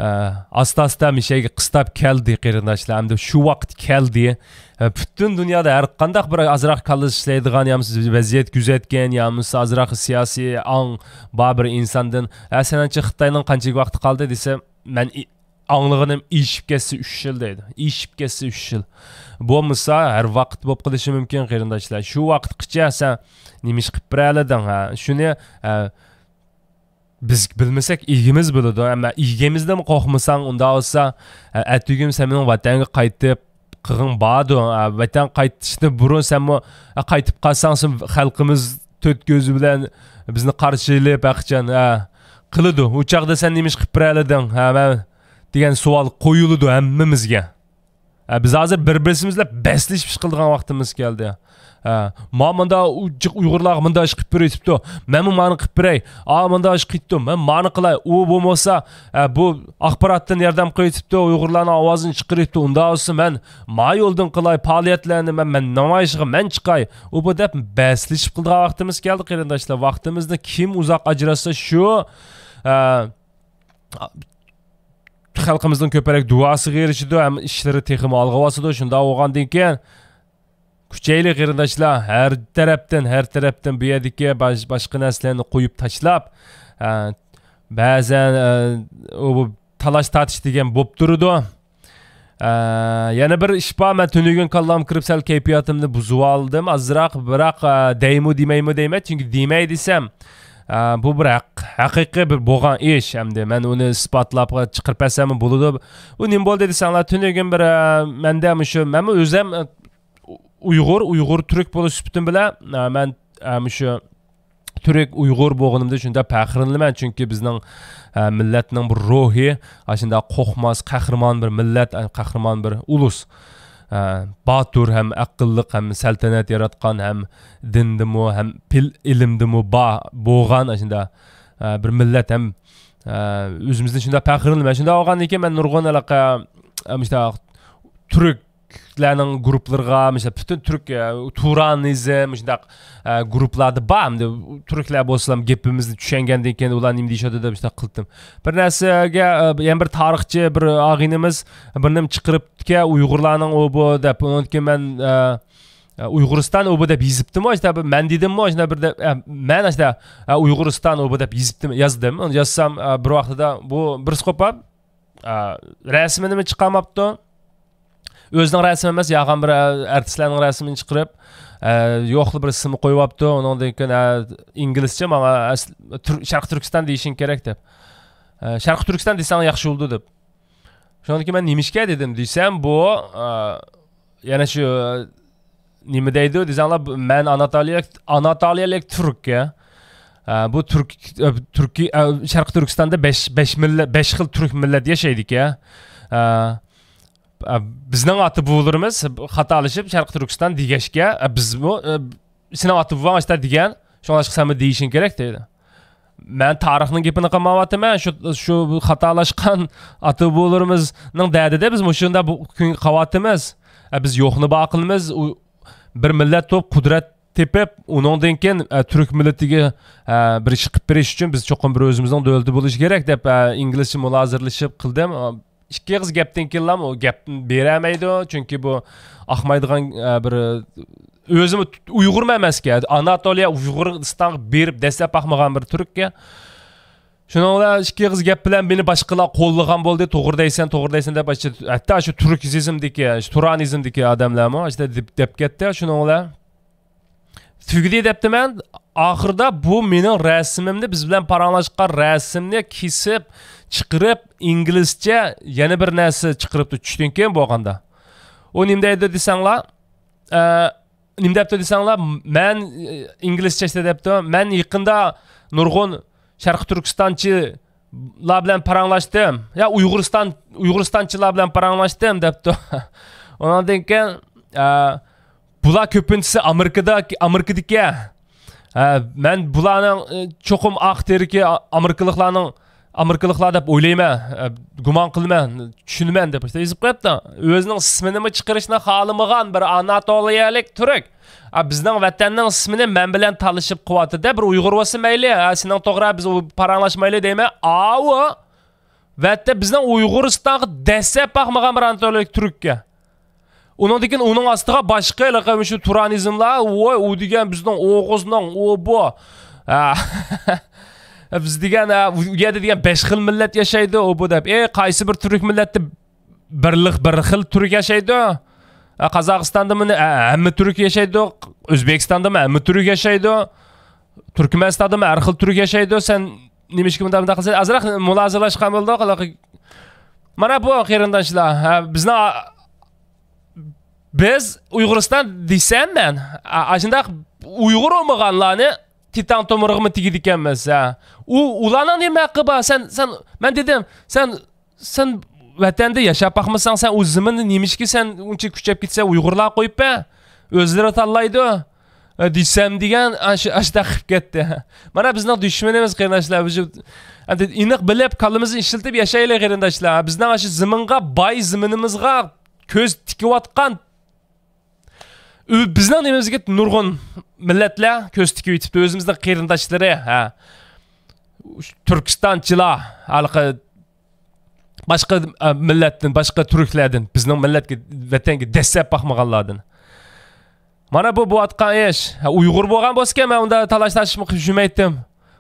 ئە، ئاستا-ئاستا مىشەگە قىستاپ كەلدى، قېرىنداشلار. ئەمدى شۇ ۋاقىت كەلدى. ئە، پۈتۈن دۇنيادا ھەر قانداق بىر ئازراق كاللىسى ئىشلەيدىغان، يا بولمىسا ۋەزىيەت كۆزەتكەن، يا بولمىسا ئازراق سىياسىي ئاڭ بار بىر ئىنساندىن، ئە، سېنىڭچە خىتاينىڭ قانچىلىك ۋاقتى قالدى دېسە، مەن ئاڭلىغىنىم ئېشىپ كەتسە ئۈچ يىل دەيدۇ. ئېشىپ كەتسە ئۈچ يىل. بولمىسا ھەر ۋاقىت بولۇپ قېلىشى مۇمكىن، قېرىنداشلار. شۇ ۋاقىتقىچە سەن نېمە ئىش قىلىپ بېرەلىدىڭ، ھە؟ شۇنى، ھە، بىز بىلمىسەك، ئىگىمىز بىلىدۇ. ئەمما ئىگىمىزدىنمۇ قورقمىساڭ، ئۇنداق بولسا، ھە، ئەتىگۈن سەن مېنىڭ ۋەتەنگە قايتىپ، قىغىڭ باردۇ. ھە، ۋەتەن قايتىشتىن بۇرۇن سەنمۇ، ھە، قايتىپ قالساڭ، سەن خەلقىمىز تۆت كۆزى بىلەن بىزنى قارشى ئېلىپ، ھەقىچان، ھە، قىلىدۇ. ئۇ چاغدا سەن نېمە ئىش قىلىپ بېرەلىدىڭ؟ ھە، مەن دېگەن سوئال قويۇلىدۇ ھەممىمىزگە. ھە، بىز ھازىر بىر-بىرسىمىز بىلەن بەسلىشىپ ئىش قىلىدىغان ۋاقتىمىز كەلدى. ھە، ما مۇندا ئۇ جىق ئۇيغۇرلارغا مۇندا ئىش قىلىپ بېرىۋېتىپتۇ. مەنمۇ مانى قىلىپ بېرەي. ئا، مۇندا ئىش قىلىپتۇ. مەن مانى قىلاي. ئۇ بولمىسا، ھە، بۇ ئاخباراتتىن ياردەم قىلىۋېتىپتۇ. ئۇيغۇرلارنىڭ ئاۋازىنى چىقىرىۋېتىپتۇ. ئۇنداق بولسا مەن ما يولدىن قىلاي. پائالىيەتلەرنى مەن، مەن نامايىشىغا مەن چىقاي. ئۇ بۇ دەپ بەسلىشىپ قىلىدىغان ۋاقتىمىز كەلدى، قېرىنداشلار. ۋاقتىمىزنى كىم ئۇزاق ئاجراتسا شۇ، ھە، خەلقىمىزنىڭ كۆپرەك دۇئاسىغا ئېرىشىدۇ ھەم ئىشلىرى تېخىمۇ ئالغا باسىدۇ. شۇنداق بولغاندىن كېيىن، كۈچەيلى قېرىنداشلار، ھەر تەرەپتىن، ھەر تەرەپتىن بۇ يەردىكى باش-، باشقا نەرسىلەرنى قويۇپ تاشلاپ، ئە، بەزەن، ئە، ئۇ بۇ تالاش تارتىش دېگەن بولۇپ تۇرىدۇ. ئە، يەنە بىر ئىش بار، مەن تۈنۈگۈن كاللام كىرىپ سەل كەيپىياتىمنى بۇزۇۋالدىم ئازراق، بىراق، ئە، دەيمۇ دېمەيمۇ دەيمەن، چۈنكى دېمەي دېسەم، ئە، بۇ بىر ھەق-، ھەقىقىي بىر بولغان ئىش، ئەمدى مەن ئۇنى ئىسپاتلاپ چىقىرىپ بەرسەممۇ بولىدۇ. ئۇ نېمە بولدى دېسەڭلار، تۈنۈگۈن بىر، ئە، مەندە مۇشۇ، مەنمۇ ئۆزۈم، ئە، ئۇيغۇر، ئۇيغۇر تۈرك بولۇش سۈپىتىم بىلەن، ئە، مەن، ئە، مۇشۇ تۈرك، ئۇيغۇر بولغىنىمدا شۇنداق پەخىرلىنىمەن، چۈنكى بىزنىڭ، ئە، مىللەتنىڭ بىر روھى، ئاشۇنداق قورقماس، قەھرىمان بىر مىللەت، ئە، قەھرىمان بىر ئۇلۇس. ئە، باتۇر ھەم ئەقىللىق ھەم سەلتەنەت ياراتقان ھەم دىندىمۇ ھەم پىل-، ئىلىمدىمۇ با-، بولغان ئاشۇنداق، ئە، بىر مىللەت ھەم، ئە، ئۆزىمىزدىن شۇنداق پەخىرلىنىمەن. شۇنداق بولغاندىن كېيىن مەن نۇرغۇن ھېلىقى، ئە، مۇشۇنداق تۈرك تۈركلەرنىڭ گۇرۇپلىرىغا، مىسال، پۈتۈن تۈرك، ئە، تۇرانىزم، مۇشۇنداق، ئە، گۇرۇپلاردا بار. ئەمدى تۈركلەر بولسىلا گېپىمىزنى چۈشەنگەندىن كېيىن ئۇلار نېمە دېيىشىدۇ دەپ شۇنداق قىلدىم. بىر نەرسىگە، ئە، يەنە بىر تارىخچى، بىر ئاغىنىمىز بىر نېمە چىقىرىپتىكەن، ئۇيغۇرلارنىڭ ئۇ بۇ دەپ. ئۇنىڭدىن كېيىن مەن، ئە، ئە، ئۇيغۇرىستان ئۇ بۇ دەپ يېزىپتىمۇ، ئىشتە، مەن دېدىممۇ، ئىشتە، بىر دەپ، ئە، مەن، ئىشتە، ئە، ئۇيغۇرىستان ئۇ بۇ دەپ يېزىپتىم، يازدىم. ئۇنى يازسام، ئە، بىر ۋاقتىدا بۇ بىرسى قوپاپ، ئە، رەسىمىنىمۇ چىقارماپتۇ. ئۆزىنىڭ رەسىمى ئەمەس، ياغان بىر، ئە، ئارتىسلارنىڭ رەسىمىنى چىقىرىپ، ئە، يوقلا بىر ئىسىمنى قويۇۋاپتۇ. ئۇنىڭدىن كېيىن، ئە، ئىنگلىزچە ماڭا ئەس-، تۈر-، شەرقىي تۈركىستان دېيىشىڭ كېرەك دەپ. ئە، شەرقىي تۈركىستان دېسەڭ ياخشى بولىدۇ دەپ. شۇنىڭدىن كېيىن مەن نېمىشقا دېدىم دېسەم، بۇ، ئە، يەنە شۇ، نېمە دەيدۇ دېسەڭلار، مەن ئاناتولىيەلىك، ئاناتولىيەلىك تۈرككە. ئە، بۇ تۈرك، ئە، تۈركىي، ئە، شەرقىي تۈركىستاندا بەش، بەش مىللەت، بەش خىل تۈرك مىللەت ياشايدىكەن. ئە، ئە، بىزنىڭ ئاتا بوۋىلىرىمىز خاتالىشىپ شەرقىي تۈركىستان دېگەچكە، ئە، بىزمۇ، ئە، سېنىڭ ئاتا بوۋاڭ ئاشتا دېگەن، شۇڭلاشقا سەنمۇ دېيىشىڭ كېرەك دەيدۇ. مەن تارىخنىڭ گېپىنى قىلمايۋاتىمەن، شۇ، شۇ خاتالاشقان ئاتا بوۋىلىرىمىزنىڭ دەردىدە بىز مۇشۇنداق بۇ كۈنگە قاۋاتىمىز. ئە، بىز يوقنى بار قىلىمىز، ئۇ بىر مىللەت بولۇپ قۇدرەت تېپىپ، ئۇنىڭدىن كېيىن، ئە، تۈرك مىللىتىگە، ئە، بىر ئىش قىلىپ بېرىش ئۈچۈن بىز چوقۇم بىر ئۆزىمىزنىڭ دۆلىتى بولۇشى كېرەك دەپ، ئە، ئىنگلىزچە مۇنازىرىلىشىپ قىلدىم. ئىككى ئېغىز گەپتىن كېيىنلا ئۇ گەپ بېرەلمەيدۇ. چۈنكى بۇ ئاقمايدىغان، ئە، بىر، ئۆزىمۇ ئۇيغۇرمۇ ئەمەسكەن. ئاناتولىيە ئۇيغۇرىستانغا بېرىپ دەسسەپ باقمىغان بىر تۈرككەن. شۇنىڭ بىلەن ئىككى ئېغىز گەپ بىلەن مېنى باشقىلار قوللىغان بولدى. توغرا دەيسەن، توغرا دەيسەن دەپ، ھەتتا شۇ تۈركىزمدىكى، شۇ تۇرانىزمدىكى ئادەملەرمۇ ئىشتە دەپ، دەپ كەتتى. شۇنىڭ بىلەن تۈگىدى دەپتىمەن. ئاخىرىدا بۇ مېنىڭ رەسىمىمنى، بىز بىلەن پاراڭلاشقان رەسىمنى كېسىپ چىقىرىپ، ئىنگلىزچە يەنە بىر نەرسە چىقىرىپتۇ، چۈشتىن كېيىن بولغاندا. ئۇ نېمە دەيدۇ دېسەڭلار، ئە، نېمە دەپتۇ دېسەڭلار، مەن، ئە، ئىنگلىزچە ئىشتە دەپتۇ، مەن يېقىندا نۇرغۇن شەرقىي تۈركىستانچىلار بىلەن پاراڭلاشتىم. يا ئۇيغۇرىستان، ئۇيغۇرىستانچىلار بىلەن پاراڭلاشتىم دەپتۇ. ئۇنىڭدىن كېيىن، ئە، بۇلار كۆپىنچىسى ئامېرىكىدا، ئامېرىكىدىكى. ھە، مەن بۇلارنىڭ، ئە، چوقۇم ئاق تېرىكى ئامېرىكىلىقلارنىڭ، ئامېرىكىلىقلار دەپ ئويلايمەن، ئە، گۇمان قىلىمەن، چۈشىنىمەن دەپ يېزىپ قويۇپتۇ. ئۆزىنىڭ ئىسمىنىمۇ چىقىرىشنى خالىمىغان بىر ئاناتولىيەلىك تۈرك. ئا، بىزنىڭ ۋەتەننىڭ ئىسمىنى مەن بىلەن تالىشىپ قىلىۋاتىدۇ. بىر ئۇيغۇر بولسا مەيلى، ھە، سېنىڭ توغرا، بىز ئۇ پاراڭلاشمايلى دەيمەن. ئاۋۇ ۋەتتە بىزنىڭ ئۇيغۇرىستانغا دەسسەپ باقمىغان بىر ئاناتولىيەلىك تۈرككە. ئۇنىڭدىن كېيىن ئۇنىڭ ئاستىغا باشقا ھېلىقى شۇ تۇرانىزملار، ۋوي، ئۇ دېگەن بىزنىڭ ئوغۇزنىڭ، ئۇ بۇ. ھە. بىز دېگەن، ھە، ئۇ يەردە دېگەن بەش خىل مىللەت ياشايدۇ، ئۇ بۇ دەپ. ئەي، قايسى بىر تۈرك مىللەتتە بىرلىق، بىر خىل تۈرك ياشايدۇ؟ ھە، قازاقىستاندىمۇ، ھە، ھەممە تۈرك ياشايدۇ؟ ئۆزبېكىستاندىمۇ ھەممە تۈرك ياشايدۇ؟ تۈركمەنىستاندىمۇ ھەر خىل تۈرك ياشايدۇ؟ سەن نېمىشقا مۇنداق، مۇنداق قىلسا، ئازراق مۇنازىرىلەشكەن بولدۇق. مانا بۇ قېرىنداشلار، ھە، بىزنىڭ، بىز ئۇيغۇرىستان دېسەم مەن، ئا-، ئاشۇنداق ئۇيغۇر بولمىغانلارنى تىتان تومۇرىغىمۇ تېگىدىكەنمىز، ھە. ئۇ، ئۇلارنىڭ نېمە ھەققى بار؟ سەن، سەن، مەن دېدىم، سەن، سەن ۋەتەندە ياشاپ باقمىساڭ، سەن ئۇ زېمىندا نېمىشقا سەن ئۇنچە كۈچەپ كېتىسەن، ئۇيغۇرلار قويۇپ بەر. ئۆزلىرى تاللايدۇ. ئە، دېسەم دېگەن، ئاشۇ، ئاشۇنداق قىلىپ كەتتى. مانا بىزنىڭ دۈشمىنىمىز، قېرىنداشلار. بىز ئېنىق بىلىپ، كاللىمىزنى ئىشلىتىپ ياشايلى، قېرىنداشلار. بىزنىڭ ئاشۇ زېمىنغا، باي زېمىنىمىزغا كۆز تىكىۋاتقان، ئۆ-، بىزنىڭ نېمىمىزگە نۇرغۇن مىللەتلەر كۆز تىكىۋېتىپتۇ، ئۆزىمىزنىڭ قېرىنداشلىرى، ھە. تۈركىستانچىلار، ھېلىقى باشقا، ئە، مىللەتتىن، باشقا تۈركلەردىن بىزنىڭ مىللەتكە، ۋەتەنگە دەسسەپ باقمىغانلاردىن. مانا بۇ بولۇۋاتقان ئىش. ھە، ئۇيغۇر بولغان بولسىكەن، مەن ئۇنداق تالاش-تارتىشمۇ قىلىپ يۈرمەيتتىم.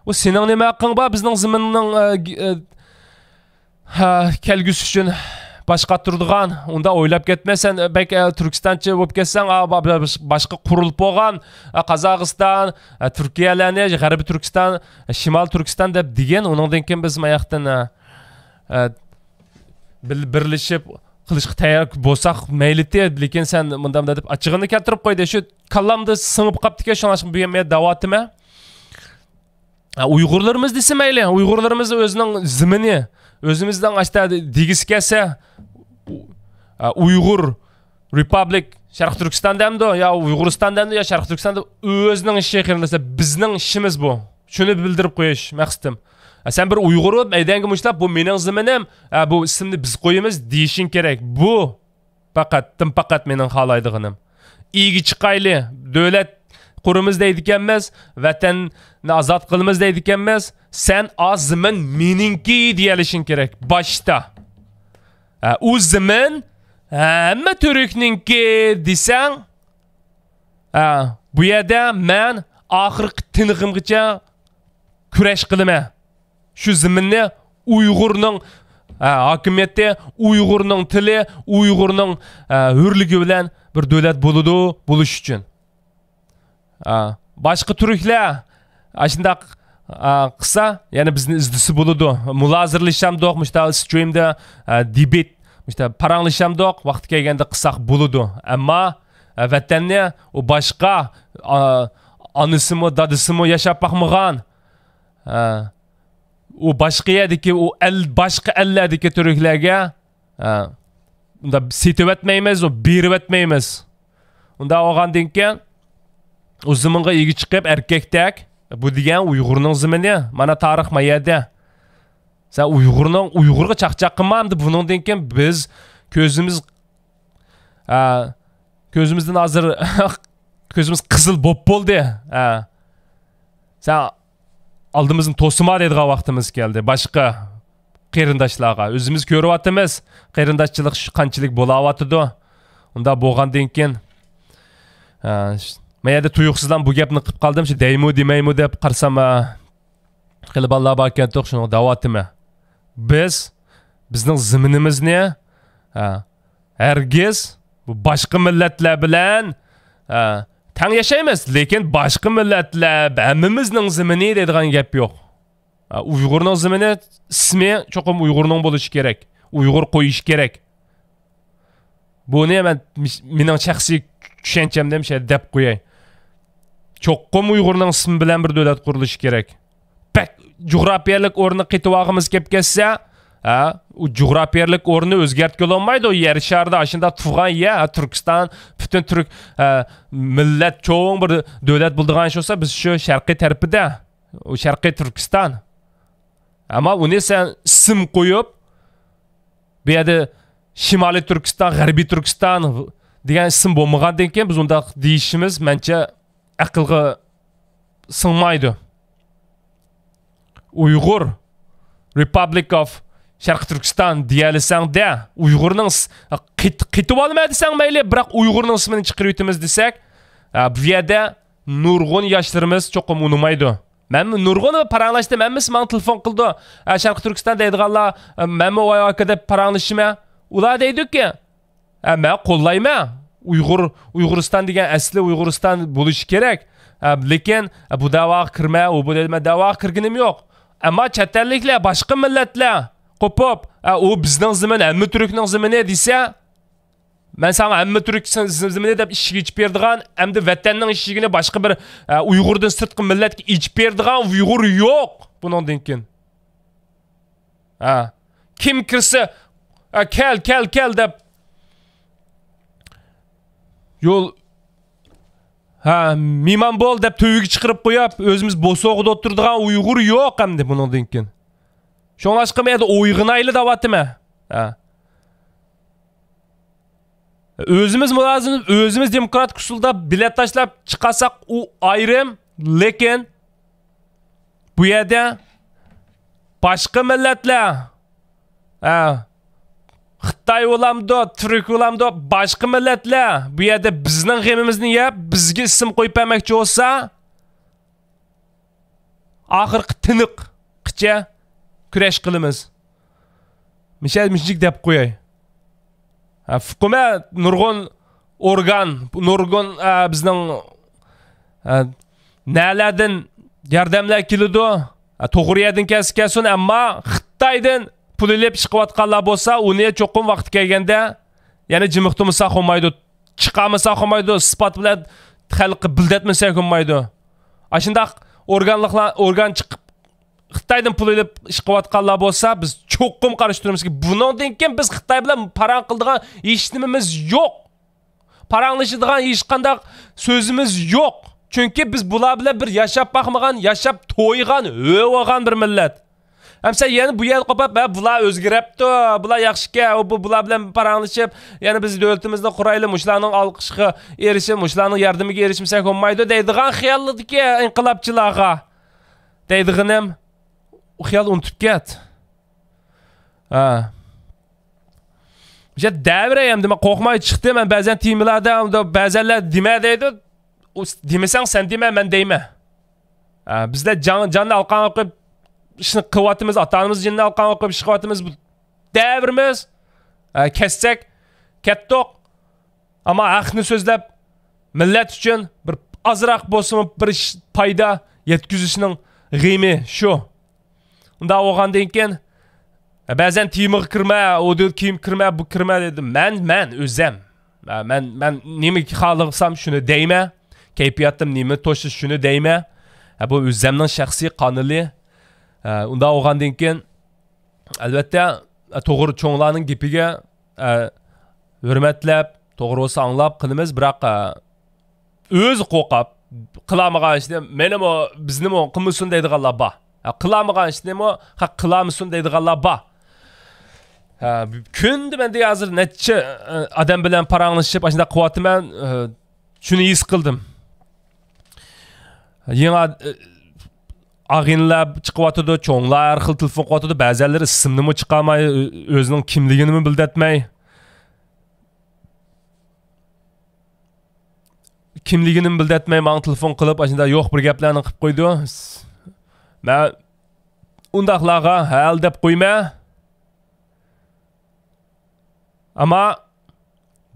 ئۇ سېنىڭ نېمە ھەققىڭ بار بىزنىڭ زېمىننىڭ، ئە، گى-، ئە، ھە، كەلگۈسى ئۈچۈن باش قاتۇرىدىغان؟ ئۇنداق ئويلاپ كەتمە سەن، بەك، ئە، تۈركىستانچى بولۇپ كەتسەڭ، ئا، با-، با-، باشقا قۇرۇلۇپ بولغان، ئا، قازاقىستان، ئە، تۈركىيەلەرنى، غەربىي تۈركىستان، ئە، شىمال تۈركىستان دەپ دېگەن، ئۇنىڭدىن كېيىن بىز ماياقتىن، ئە، ئە، بىل-، بىرلىشىپ قىلىشقا تەييار بولساق مەيلىتى، لېكىن سەن مۇنداق، مۇنداق دەپ ئاچچىقىنى كەلتۈرۈپ قويدى. شۇ كاللامدا سىڭىپ قاپتىكەن، شۇڭلاشقا بۈگۈن مەن دەۋاتىمەن. ئە، ئۇيغۇرلىرىمىز دېسە مەيلى، ئۇيغۇرلىرىمىز ئۆزىنىڭ زېمىنى، ئۆزىمىزنىڭ ئاشتا دېگۈسى كەلسە، ئۇ-، ئە، ئۇيغۇر رېپابلىك شەرقىي تۈركىستان دەمدۇ، يا ئۇيغۇرىستان دەمدۇ، يا شەرقىي تۈركىستان دەمدۇ، ئۆزىنىڭ ئىشى، قېرىنداشلار، بىزنىڭ ئىشىمىز بۇ. شۇنى بىلدۈرۈپ قويۇش مەقسىتىم. ئە، سەن بىر ئۇيغۇر بولۇپ، مەيدەڭگە مۇشتلاپ، بۇ مېنىڭ زېمىنىم، ئە، بۇ ئىسىمنى بىز قويىمىز دېيىشىڭ كېرەك. بۇ پەقەتتىن پەقەت مېنىڭ خالايدىغىنىم. ئىگە چىقايلى، دۆلەت قۇرىمىز دەيدىكەنمىز، ۋەتەننى ئازاد قىلىمىز دەيدىكەنمىز، سەن ئا زېمىن مېنىڭكى دېيەلىشىڭ كېرەك باشتا. ھە، ئۇ زېمىن ھەممە تۈركنىڭكى دېسەڭ، ھە، بۇ يەردە مەن ئاخىرقى تىنىقىمغىچە كۈرەش قىلىمەن. شۇ زېمىننى ئۇيغۇرنىڭ، ھە، ھاكىمىيىتى، ئۇيغۇرنىڭ تىلى، ئۇيغۇرنىڭ، ھە، ھۆرلۈكى بىلەن بىر دۆلەت بولىدۇ، بولۇش ئۈچۈن. ھە، باشقا تۈركلەر ئاشۇنداق، ھە، قىلسا، يەنە بىزنى ئىزدىسە بولىدۇ. مۇنازىرىلىشەمدۇق، مۇشتا سترىمدا، ھە، دېبېت، مۇشتا پاراڭلىشەمدۇق، ۋاقتى كەلگەندە قىلساق بولىدۇ. ئەمما، ھە، ۋەتەننى ئۇ باشقا، ئا-، ئانىسىمۇ، دادىسىمۇ ياشاپ باقمىغان، ھە، ئۇ باشقا يەردىكى، ئۇ ئەل، باشقا ئەللەردىكى تۈركلەرگە، ھە، ئۇندا سېتىۋەتمەيمىز، ئۇ بېرىۋەتمەيمىز. ئۇنداق بولغاندىن كېيىن، ئۇ زېمىنغا ئىگە چىقىپ، ئەركەكتەك، بۇ دېگەن ئۇيغۇرنىڭ زېمىنى، مانا تارىخ ما يەردە. سەن ئۇيغۇرنىڭ، ئۇيغۇرغا چاقچاق قىلما، ئەمدى بۇنىڭدىن كېيىن بىز كۆزىمىز، ھە، كۆزىمىزدىن ھازىر كۆزىمىز قىزىل بوپ بولدى. ھە. سەن ئالدىمىزنى توسما دەيدىغان ۋاقتىمىز كەلدى. باشقا قېرىنداشلارغا. ئۆزىمىز كۆرۈۋاتىمىز. قېرىنداشچىلىق شۇ قانچىلىك بولاۋاتىدۇ. ئۇنداق بولغاندىن كېيىن، ھە، ش-، مەن يەردە تۇيۇقسىزلا بۇ گەپنى قىلىپ قالدىم. شۇ دەيمۇ، دېمەيمۇ دەپ قارىسام، ھە، خېلى بالىلار باركەنتۇق، شۇنىڭغا دەۋاتىمەن. بىز، بىزنىڭ زېمىنىمىزنى، ھە، ھەرگىز بۇ باشقا مىللەتلەر بىلەن، ھە، تەڭ ياشايمىز، لېكىن باشقا مىللەتلەر ھەممىمىزنىڭ زېمىنى دەيدىغان گەپ يوق. ھە، ئۇيغۇرنىڭ زېمىنى ئىسمى چوقۇم ئۇيغۇرنىڭ بولۇشى كېرەك. ئۇيغۇر قويۇشى كېرەك. بۇنى مەن، مېنىڭ شەخسىي چۈشەنچەمدە مۇشۇ يەردە دەپ قوياي. چوقۇم ئۇيغۇرنىڭ ئىسمى بىلەن بىر دۆلەت قۇرۇلۇشى كېرەك. بەك جۇغراپىيەلىك ئورنى قېتىۋالغۇمىز كېلىپ كەتسە، ھە، ئۇ جۇغراپىيەلىك ئورنىنى ئۆزگەرتكىلى بولمايدۇ. يەر شارىدا ئاشۇنداق تۇغان يەر، ھە، تۈركىستان، پۈتۈن تۈرك، ھە، مىللەت چوڭ بىر دۆلەت بولىدىغان ئىش بولسا، بىز شۇ شەرقىي تەرىپىدە، ئۇ شەرقىي تۈركىستان. ئەمما ئۇنى سەن ئىسىم قويۇپ، بۇ يەردە شىمالىي تۈركىستان، غەربىي تۈركىستان دېگەن ئىسىم بولمىغاندىن كېيىن، بىز ئۇنداق دېيىشىمىز مەنچە ئەقىلگە سىڭمايدۇ. ئۇيغۇر، Republic of شەرقىي تۈركىستان دېيەلىسەڭدە، ئۇيغۇرنىڭ س-، قېت-، قېتىۋالىمەن دېسەڭ مەيلى، بىراق ئۇيغۇرنىڭ ئىسمىنى چىقىرىۋېتىمىز دېسەك، ئە، بۇ يەردە نۇرغۇن ياشلىرىمىز چوقۇم ئۇنىمايدۇ. مەنمۇ نۇرغۇن پاراڭلاشتىم، ھەممىسى ماڭا تېلېفون قىلىدۇ. ئە، شەرقىي تۈركىستان دەيدىغانلار، ئە، مەنمۇ ۋاي ئاكا دەپ پاراڭلىشىمەن. ئۇلار دەيدۇكى، ئە، مەن قوللايمەن. ئۇيغۇر، ئۇيغۇرىستان دېگەن ئەسلى ئۇيغۇرىستان بولۇشى كېرەك. ئە، لېكىن، ئە، بۇ دەۋاغا كىرمە، ئۇ بۇ دەيمەن، دەۋاغا كىرگىنىم يوق. ئەمما چەت ئەللىكلەر، باشقا مىللەتلەر قوپۇپ، ئە، ئۇ بىزنىڭ زېمىن، ھەممە تۈركنىڭ زېمىنى دېسە، مەن ساڭا ھەممە تۈرك زېمىنى دەپ ئىشىك ئېچىپ بېرىدىغان، ئەمدى ۋەتەننىڭ ئىشىكىنى باشقا بىر، ئە، ئۇيغۇردىن سىرتقى مىللەتكە ئېچىپ بېرىدىغان ئۇيغۇر يوق بۇنىڭدىن كېيىن. ھە. كىم كىرسە، ئە، كەل، كەل، كەل دەپ يول، ھە، مېھمان بول دەپ تۆۋىگە چىقىرىپ قويۇپ، ئۆزىمىز بوسۇغىدا ئولتۇرىدىغان ئۇيغۇر يوق ئەمدى بۇنىڭدىن كېيىن. شۇڭلاشقا مەن يەنە ئويغىنايلى دەۋاتىمەن. ھە. ئۆزىمىز مۇلازىم، ئۆزىمىز دېموكراتىك ئۇسۇلدا بېلەت تاشلاپ چىقارساق، ئۇ ئايرىم، لېكىن بۇ يەردە باشقا مىللەتلەر، ھە، خىتاي بولامدۇ، تۈرك بولامدۇ، باشقا مىللەتلەر بۇ يەردە بىزنىڭ غېمىمىزنى يەپ، بىزگە ئىسىم قويۇپ بەرمەكچى بولسا، ئاخىرقى تىنىققىچە كۈرەش قىلىمىز. مىشەل مىشىجىك دەپ قوياي. ھە، ھۆكۈمەت نۇرغۇن ئورگان، نۇرغۇن، ئە، بىزنىڭ، ئە، نەلەردىن ياردەملەر كېلىدۇ. ھە، توغرا يەردىن كەلسە كەلسۇن، ئەمما خىتايدىن پۇل ئېلىپ ئىش قىلىۋاتقانلار بولسا، ئۇنى چوقۇم ۋاقتى كەلگەندە يەنە جىمىقتۇرمىساق بولمايدۇ. چىقارمىساق بولمايدۇ. ئىسپات بىلەن خەلققە بىلدەتمىسەك بولمايدۇ. ئاشۇنداق ئورگانلىقلار، ئورگان چىقىپ، خىتايدىن پۇل ئېلىپ ئىش قىلىۋاتقانلار بولسا، بىز چوقۇم قارشى تۇرىمىز. بۇنىڭدىن كېيىن بىز خىتاي بىلەن پاراڭ قىلىدىغان ھېچنېمىمىز يوق. پاراڭلىشىدىغان ھېچقانداق سۆزىمىز يوق. چۈنكى بىز بۇلار بىلەن بىر ياشاپ باقمىغان، ياشاپ تويغان، ھۆ بولغان بىر مىللەت. ھەم سەن يەنە بۇ يەردە قوپاپ، ھە، بۇلار ئۆزگىرەپتۇ، بۇلار ياخشىكەن، بۇ، بۇلار بىلەن پاراڭلىشىپ، يەنە بىز دۆلىتىمىزنى قۇرايلى، مۇشۇلارنىڭ ئالقىشىغا ئېرىشىپ، مۇشۇلارنىڭ ياردىمىگە ئېرىشمىسەك بولمايدۇ دەيدىغان خىيالدىكى ئىنقىلابچىلارغا دەيدىغىنىم، ئۇ خىيال ئۇنتۇپ كەت. ھە. مۇشۇ دەۋرە ئەمدى مەن قورقماي چىقتىم. مەن بەزەن تېمىلاردا بەزەنلەر دېمە دەيدۇ. ئۇ دېمىسەڭ سەن دېمە، مەن دەيمەن. ھە، بىزلەر جان، جاننى ئالقانغا قويۇپ ئىشنى قىلىۋاتىمىز، ئاتا-ئانىمىز جېنىنى ئالقانغا قويۇپ ئىش قىلىۋاتىمىز. بۇ دەۋرىمىز. ھە، كەتسەك، كەتتۇق. ئەمما ھەقنى سۆزلەپ، مىللەت ئۈچۈن بىر ئازراق بولسىمۇ بىر ئىش، پايدا يەتكۈزۈشنىڭ غېمى شۇ. ئۇنداق بولغاندىن كېيىن، بەزەن تېمىغا كىرمە، ئۇ دېدى، كىيىم كىرمە، بۇ كىرمە دېدى. مەن، مەن ئۆزەم. مەن، مەن نېمە خالىسام شۇنى دەيمەن. كەيپىياتىم نېمە توشۇش شۇنى دەيمەن. بۇ ئۆزەمنىڭ شەخسىي قانىلى. ئۇنداق بولغاندىن كېيىن، ئەلۋەتتە، توغرا چوڭلارنىڭ گېپىگە، ھۆرمەتلەپ، توغرا بولسا ئاڭلاپ قىلىمىز، بىراق، ئۆزى قورقاپ، قىلالمىغان ئىشنى مېنىمۇ، بىزنىمۇ قىلمىسۇن دەيدىغانلار بار. ھە، قىلالمىغان ئىشنىمۇ، ھە، قىلالمىسۇن دەيدىغانلار بار. ھە، كۈندە مەندە ھازىر نەچچە، ئە، ئادەم بىلەن پاراڭلىشىپ، ئاشۇنداق قىلىۋاتىمەن، ئە، شۇنى ھېس قىلدىم. يېڭى ئاد-، ئە، ئاغىنىلەر چىقىۋاتىدۇ، چوڭلار ھەر خىل تېلېفون قىلىۋاتىدۇ، بەزەنلىرى ئىسىمنىمۇ چىقارماي، ئۆ-، ئۆزىنىڭ كىملىكىنىمۇ بىلدەتمەي. كىملىكىنىمۇ بىلدەتمەي ماڭا تېلېفون قىلىپ، ئاشۇنداق يوق بىر گەپلەرنى قىلىپ قويىدۇ. مەن ئۇنداقلارغا ھەل دەپ قويىمەن. ئەمما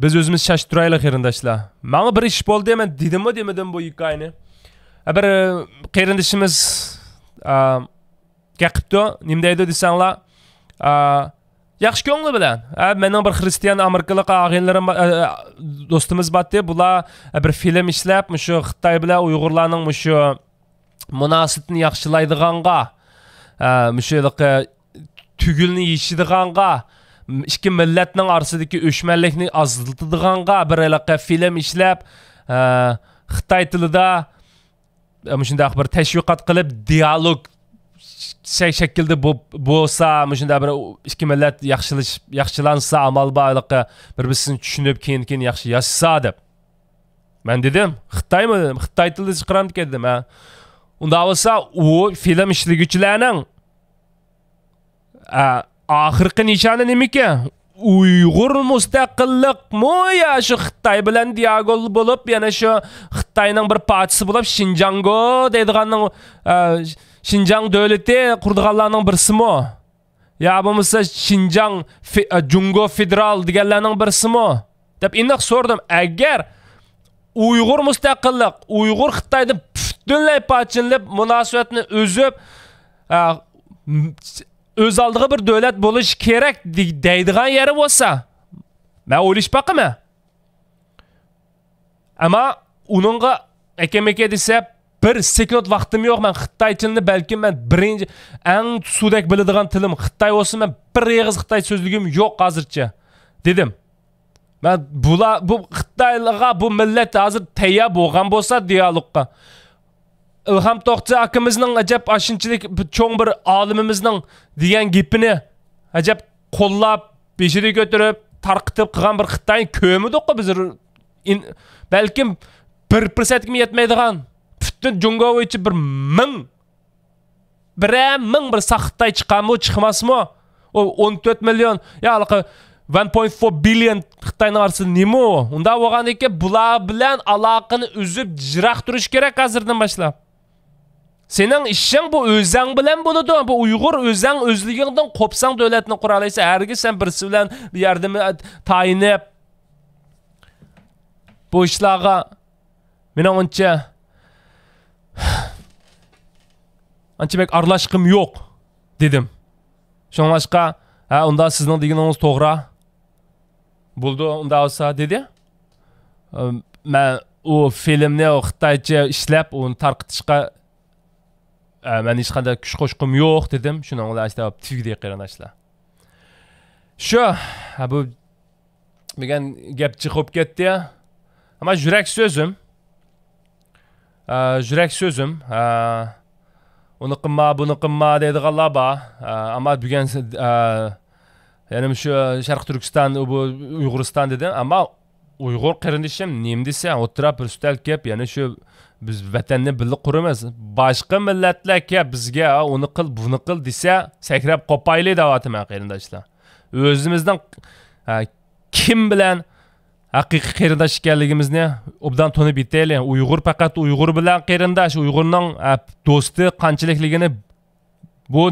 بىز ئۆزىمىز شاش تۇرايلى، قېرىنداشلار. ماڭا بىر ئىش بولدى، مەن دېدىممۇ دېمىدىم بۇ ھېكايىنى. ھە، بىر، ئە، قېرىندىشىمىز، ئا، گەپ قىپتۇ. نېمە دەيدۇ دېسەڭلار، ئا، ياخشى كۆڭلى بىلەن، ئا، مېنىڭ بىر خرىستىيان ئامېرىكىلىق ئاغىنىلىرىم با-، ئە، دوستىمىز باتتى. بۇلار، ئە، بىر فىلىم ئىشلەپ، مۇشۇ خىتاي بىلەن ئۇيغۇرلارنىڭ مۇشۇ مۇناسىۋىتىنى ياخشىلايدىغانغا، ئە، مۇشۇ ھېلىقى تۈگۈننى يېشىدىغانغا، ئىككى مىللەتنىڭ ئارىسىدىكى ئۆچمەنلىكنى ئازلىتىدىغانغا بىر ھېلىقى فىلىم ئىشلەپ، ئە، خىتاي تىلىدا، ئە، مۇشۇنداق بىر تەشۋىقات قىلىپ، دىئالوگ شە-، شەكىلدە بو-، بولسا، مۇشۇنداق بىر ئىككى مىللەت ياخشىلىشىپ، ياخشىلانسا، ئامال بار ھېلىقى بىر-بىرسىنى چۈشىنىپ، كېيىن-كېيىن ياخشى ياشىسا دەپ. مەن دېدىم، خىتايمۇ دېدىم، خىتاي تىلىدا چىقىرامدىكەن دېدىم، ھە. ئۇنداق بولسا، ئۇ فىلىم ئىشلىگۈچىلەرنىڭ، ئە، ئاخىرقى نىشانى نېمىكەن؟ ئۇيغۇر مۇستەقىللىقمۇ يا شۇ خىتاي بىلەن دىئاگول بولۇپ، يەنە شۇ خىتاينىڭ بىر پارچىسى بولۇپ، شىنجاڭگو دەيدىغاننىڭ، ئە، شىنجاڭ دۆلىتى قۇرىدىغانلارنىڭ بىرسىمۇ؟ يا بولمىسا شىنجاڭ فې-، ئە، جۇڭگو فېدېرال دېگەنلەرنىڭ بىرسىمۇ؟ دەپ ئېنىق سورىدىم. ئەگەر ئۇيغۇر مۇستەقىللىق، ئۇيغۇر خىتايدىن پۈتۈنلەي پارچىلىنىپ، مۇناسىۋەتنى ئۈزۈپ، ئە، م-، ئۆز ئالدىغا بىر دۆلەت بولۇشى كېرەك دېي-، دەيدىغان يەرى بولسا، مەن ئويلىشىپ باقىمەن. ئەمما ئۇنىڭغا ئەكەمەكە دېسە، بىر سېكۇنت ۋاقتىم يوق. مەن خىتاي تىلىنى بەلكىم مەن بىرىنچى، ئەڭ سۇدەك بىلىدىغان تىلىم خىتاي بولسا، مەن بىر ئېغىز خىتاي سۆزلىگۈم يوق ھازىرچە، دېدىم. مەن بۇلار، بۇ خىتايلارغا بۇ مىللەت ھازىر تەييار بولغان بولسا دىئالوگقا، ئىلھام توختى ئاكىمىزنىڭ ئەجەب ئاشۇنچىلىك بىر چوڭ بىر ئالىمىمىزنىڭ دېگەن گېپىنى ئەجەب قوللاپ، بېشىنى كۆتۈرۈپ، تارقىتىپ قىلغان بىر خىتاينى كۆرمىدۇققۇ بىز. ئىن-، بەلكىم بىر پىرسەنتكىمۇ يەتمەيدىغان، پۈتۈن جۇڭگو بويىچە بىر مىڭ، بىرەر مىڭ بىر ساختا خىتاي چىقارمۇ، چىقماسمۇ؟ ئۇ ئون تۆت مىليون، يا ھېلىقى ۋەن پوينت فور بىليون خىتاينىڭ ئارىسىدا نېمە ئۇ؟ ئۇنداق بولغاندىن كېيىن بۇلار بىلەن ئالاقىنى ئۈزۈپ، يىراق تۇرۇش كېرەك ھازىردىن باشلاپ. سېنىڭ ئىشىڭ بۇ ئۆزەڭ بىلەن بولىدۇ. بۇ ئۇيغۇر ئۆزەڭ ئۆزلۈكۈڭدىن قوپساڭ دۆلەتنى قۇرالايسەن. ھەرگىز سەن بىرسى بىلەن بىر يەردىمۇ تايىنىپ، بۇ ئىشلارغا مېنىڭ ئۇنچە، ئانچە بەك ئارىلاشقۇم يوق، دېدىم. شۇڭلاشقا، ھە، ئۇنداق سىزنىڭ دېگىنىڭىز توغرا. بولىدۇ، ئۇنداق بولسا، دېدى. ئە، مەن ئۇ فىلىمنى ئۇ خىتايچە ئىشلەپ، ئۇنى تارقىتىشقا، ئە، مەن ھېچقانداق كۈچ قوشقۇم يوق، دېدىم. شۇنىڭ بىلەن ئىشتە تۈگىدى، قېرىنداشلار. شۇ، ھە، بۇ دېگەن گەپ چىقىپ كەتتى. ئەمما يۈرەك سۆزۈم، ئە، يۈرەك سۆزۈم، ئە، ئۇنى قىلما، بۇنى قىلما دەيدىغانلار بار. ئە، ئەمما بۈگۈن، ئە، يەنە شۇ شەرقىي تۈركىستان، بۇ ئۇيغۇرىستان دېدىم. ئەمما ئۇيغۇر قېرىندىشىم نېمە دېسە، ئوتتۇرا بىر ئۈستەل كېلىپ، يەنە شۇ بىز ۋەتەننى بىللە قۇرىمىز. باشقا مىللەتلەر كېلىپ بىزگە، ئۇنى قىل، بۇنى قىل دېسە، سەكرەپ قوپايلى دەۋاتىمەن، قېرىنداشلار. ئۆزىمىزنىڭ، ئە، كىم بىلەن ھەقىقىي قېرىنداش ئىكەنلىكىمىزنى ئوبدان تونۇپ يېتەيلى. ئۇيغۇر پەقەت ئۇيغۇر بىلەن قېرىنداش، ئۇيغۇرنىڭ، ئە، دوستى قانچىلىكلىكىنى بۇ،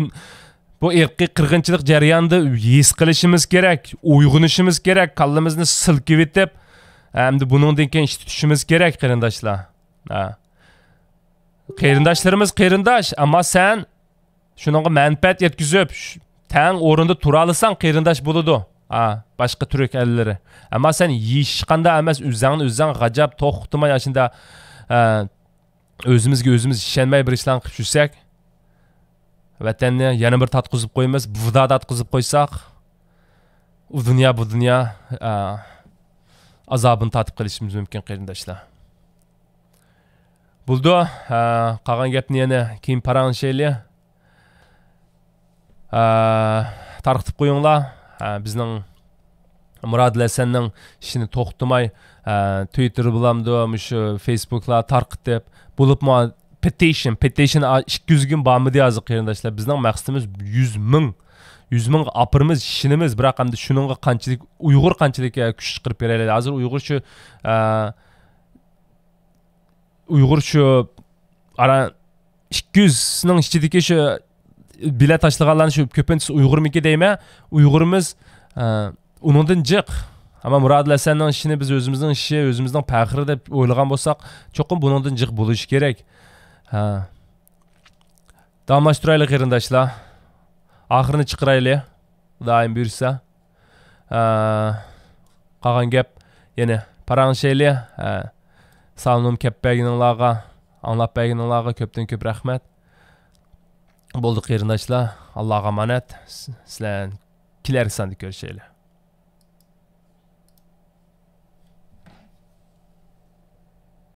بۇ ئىرقىي قىرغىنچىلىق جەريانىدا ھېس قىلىشىمىز كېرەك، ئويغىنىشىمىز كېرەك، كاللىمىزنى سىلكىۋېتىپ، ئەمدى بۇنىڭدىن كېيىن ئىش تۇتۇشىمىز كېرەك، قېرىنداشلار. ھە. قېرىنداشلىرىمىز قېرىنداش، ئەمما سەن شۇنىڭغا مەنپەئەت يەتكۈزۈپ، ش-، تەڭ ئورۇندا تۇرالىساڭ، قېرىنداش بولىدۇ. ھە، باشقا تۈرك ئەللىرى. ئەمما سەن ھېچقانداق ئەمەس، ئۆزۈڭنى ئۆزۈڭ غاجاپ، توختىماي ئاشۇنداق، ئە، ئۆزىمىزگە ئۆزىمىز ئىشەنمەي بىر ئىشلارنى قىلىپ يۈرسەك، ۋەتەننى يەنە بىر تارتقۇزۇپ قويىمىز. بۇدا تارتقۇزۇپ قويساق، ئۇ دۇنيا، بۇ دۇنيا، ئە، ئازابىنى تارتىپ قېلىشىمىز مۇمكىن، قېرىنداشلار. بولدى، ئە، قالغان گەپنى يەنە كېيىن پاراڭلىشايلى. ئە، تارقىتىپ قويۇڭلار. ئە، بىزنىڭ مۇرادىل ھەسەننىڭ ئىشىنى توختىماي، ئە، تۋىتتېر بولامدۇ، مۇشۇ فېيسبۇكلار تارقىتىپ، بولۇپمۇ پېتىشن، پېتىشن، ئا، ئىككى يۈز كۈن بارمىدى ھازىر، قېرىنداشلار. بىزنىڭ مەقسىتىمىز يۈز مىڭ. يۈز مىڭغا ئاپىرىمىز، ئىشىنىمىز، بىراق ئەمدى شۇنىڭغا قانچىلىك، ئۇيغۇر قانچىلىك، ئە، كۈچ چىقىرىپ بېرەلەيدۇ. ھازىر ئۇيغۇر شۇ، ئە، ئۇيغۇر شۇ ئارا ئىككى يۈزنىڭ ئىچىدىكى شۇ بېلەت تاشلىغانلارنىڭ شۇ كۆپىنچىسى ئۇيغۇرمىكى دەيمەن. ئۇيغۇرىمىز، ئە، ئۇنىڭدىن جىق. ئەمما مۇرادىل ھەسەننىڭ ئىشىنى بىز ئۆزىمىزنىڭ ئىشى، ئۆزىمىزنىڭ پەخرى دەپ ئويلىغان بولساق، چوقۇم بۇنىڭدىن جىق بولۇشى كېرەك. ھە. داۋاملاشتۇرايلى، قېرىنداشلار. ئاخىرىنى چىقىرايلى. خۇدايىم بۇيرۇسا. ئە، قالغان گەپ يەنە پاراڭلىشايلى. ئە، سالونۇم كەپ بەرگىنىڭلارغا، ئاڭلاپ بەرگىنىڭلارغا كۆپتىن كۆپ رەھمەت. بولدى، قېرىنداشلار، ئاللاغا ئامانەت. س-، سىلەر كېلەر ساندا كۆرۈشەيلى.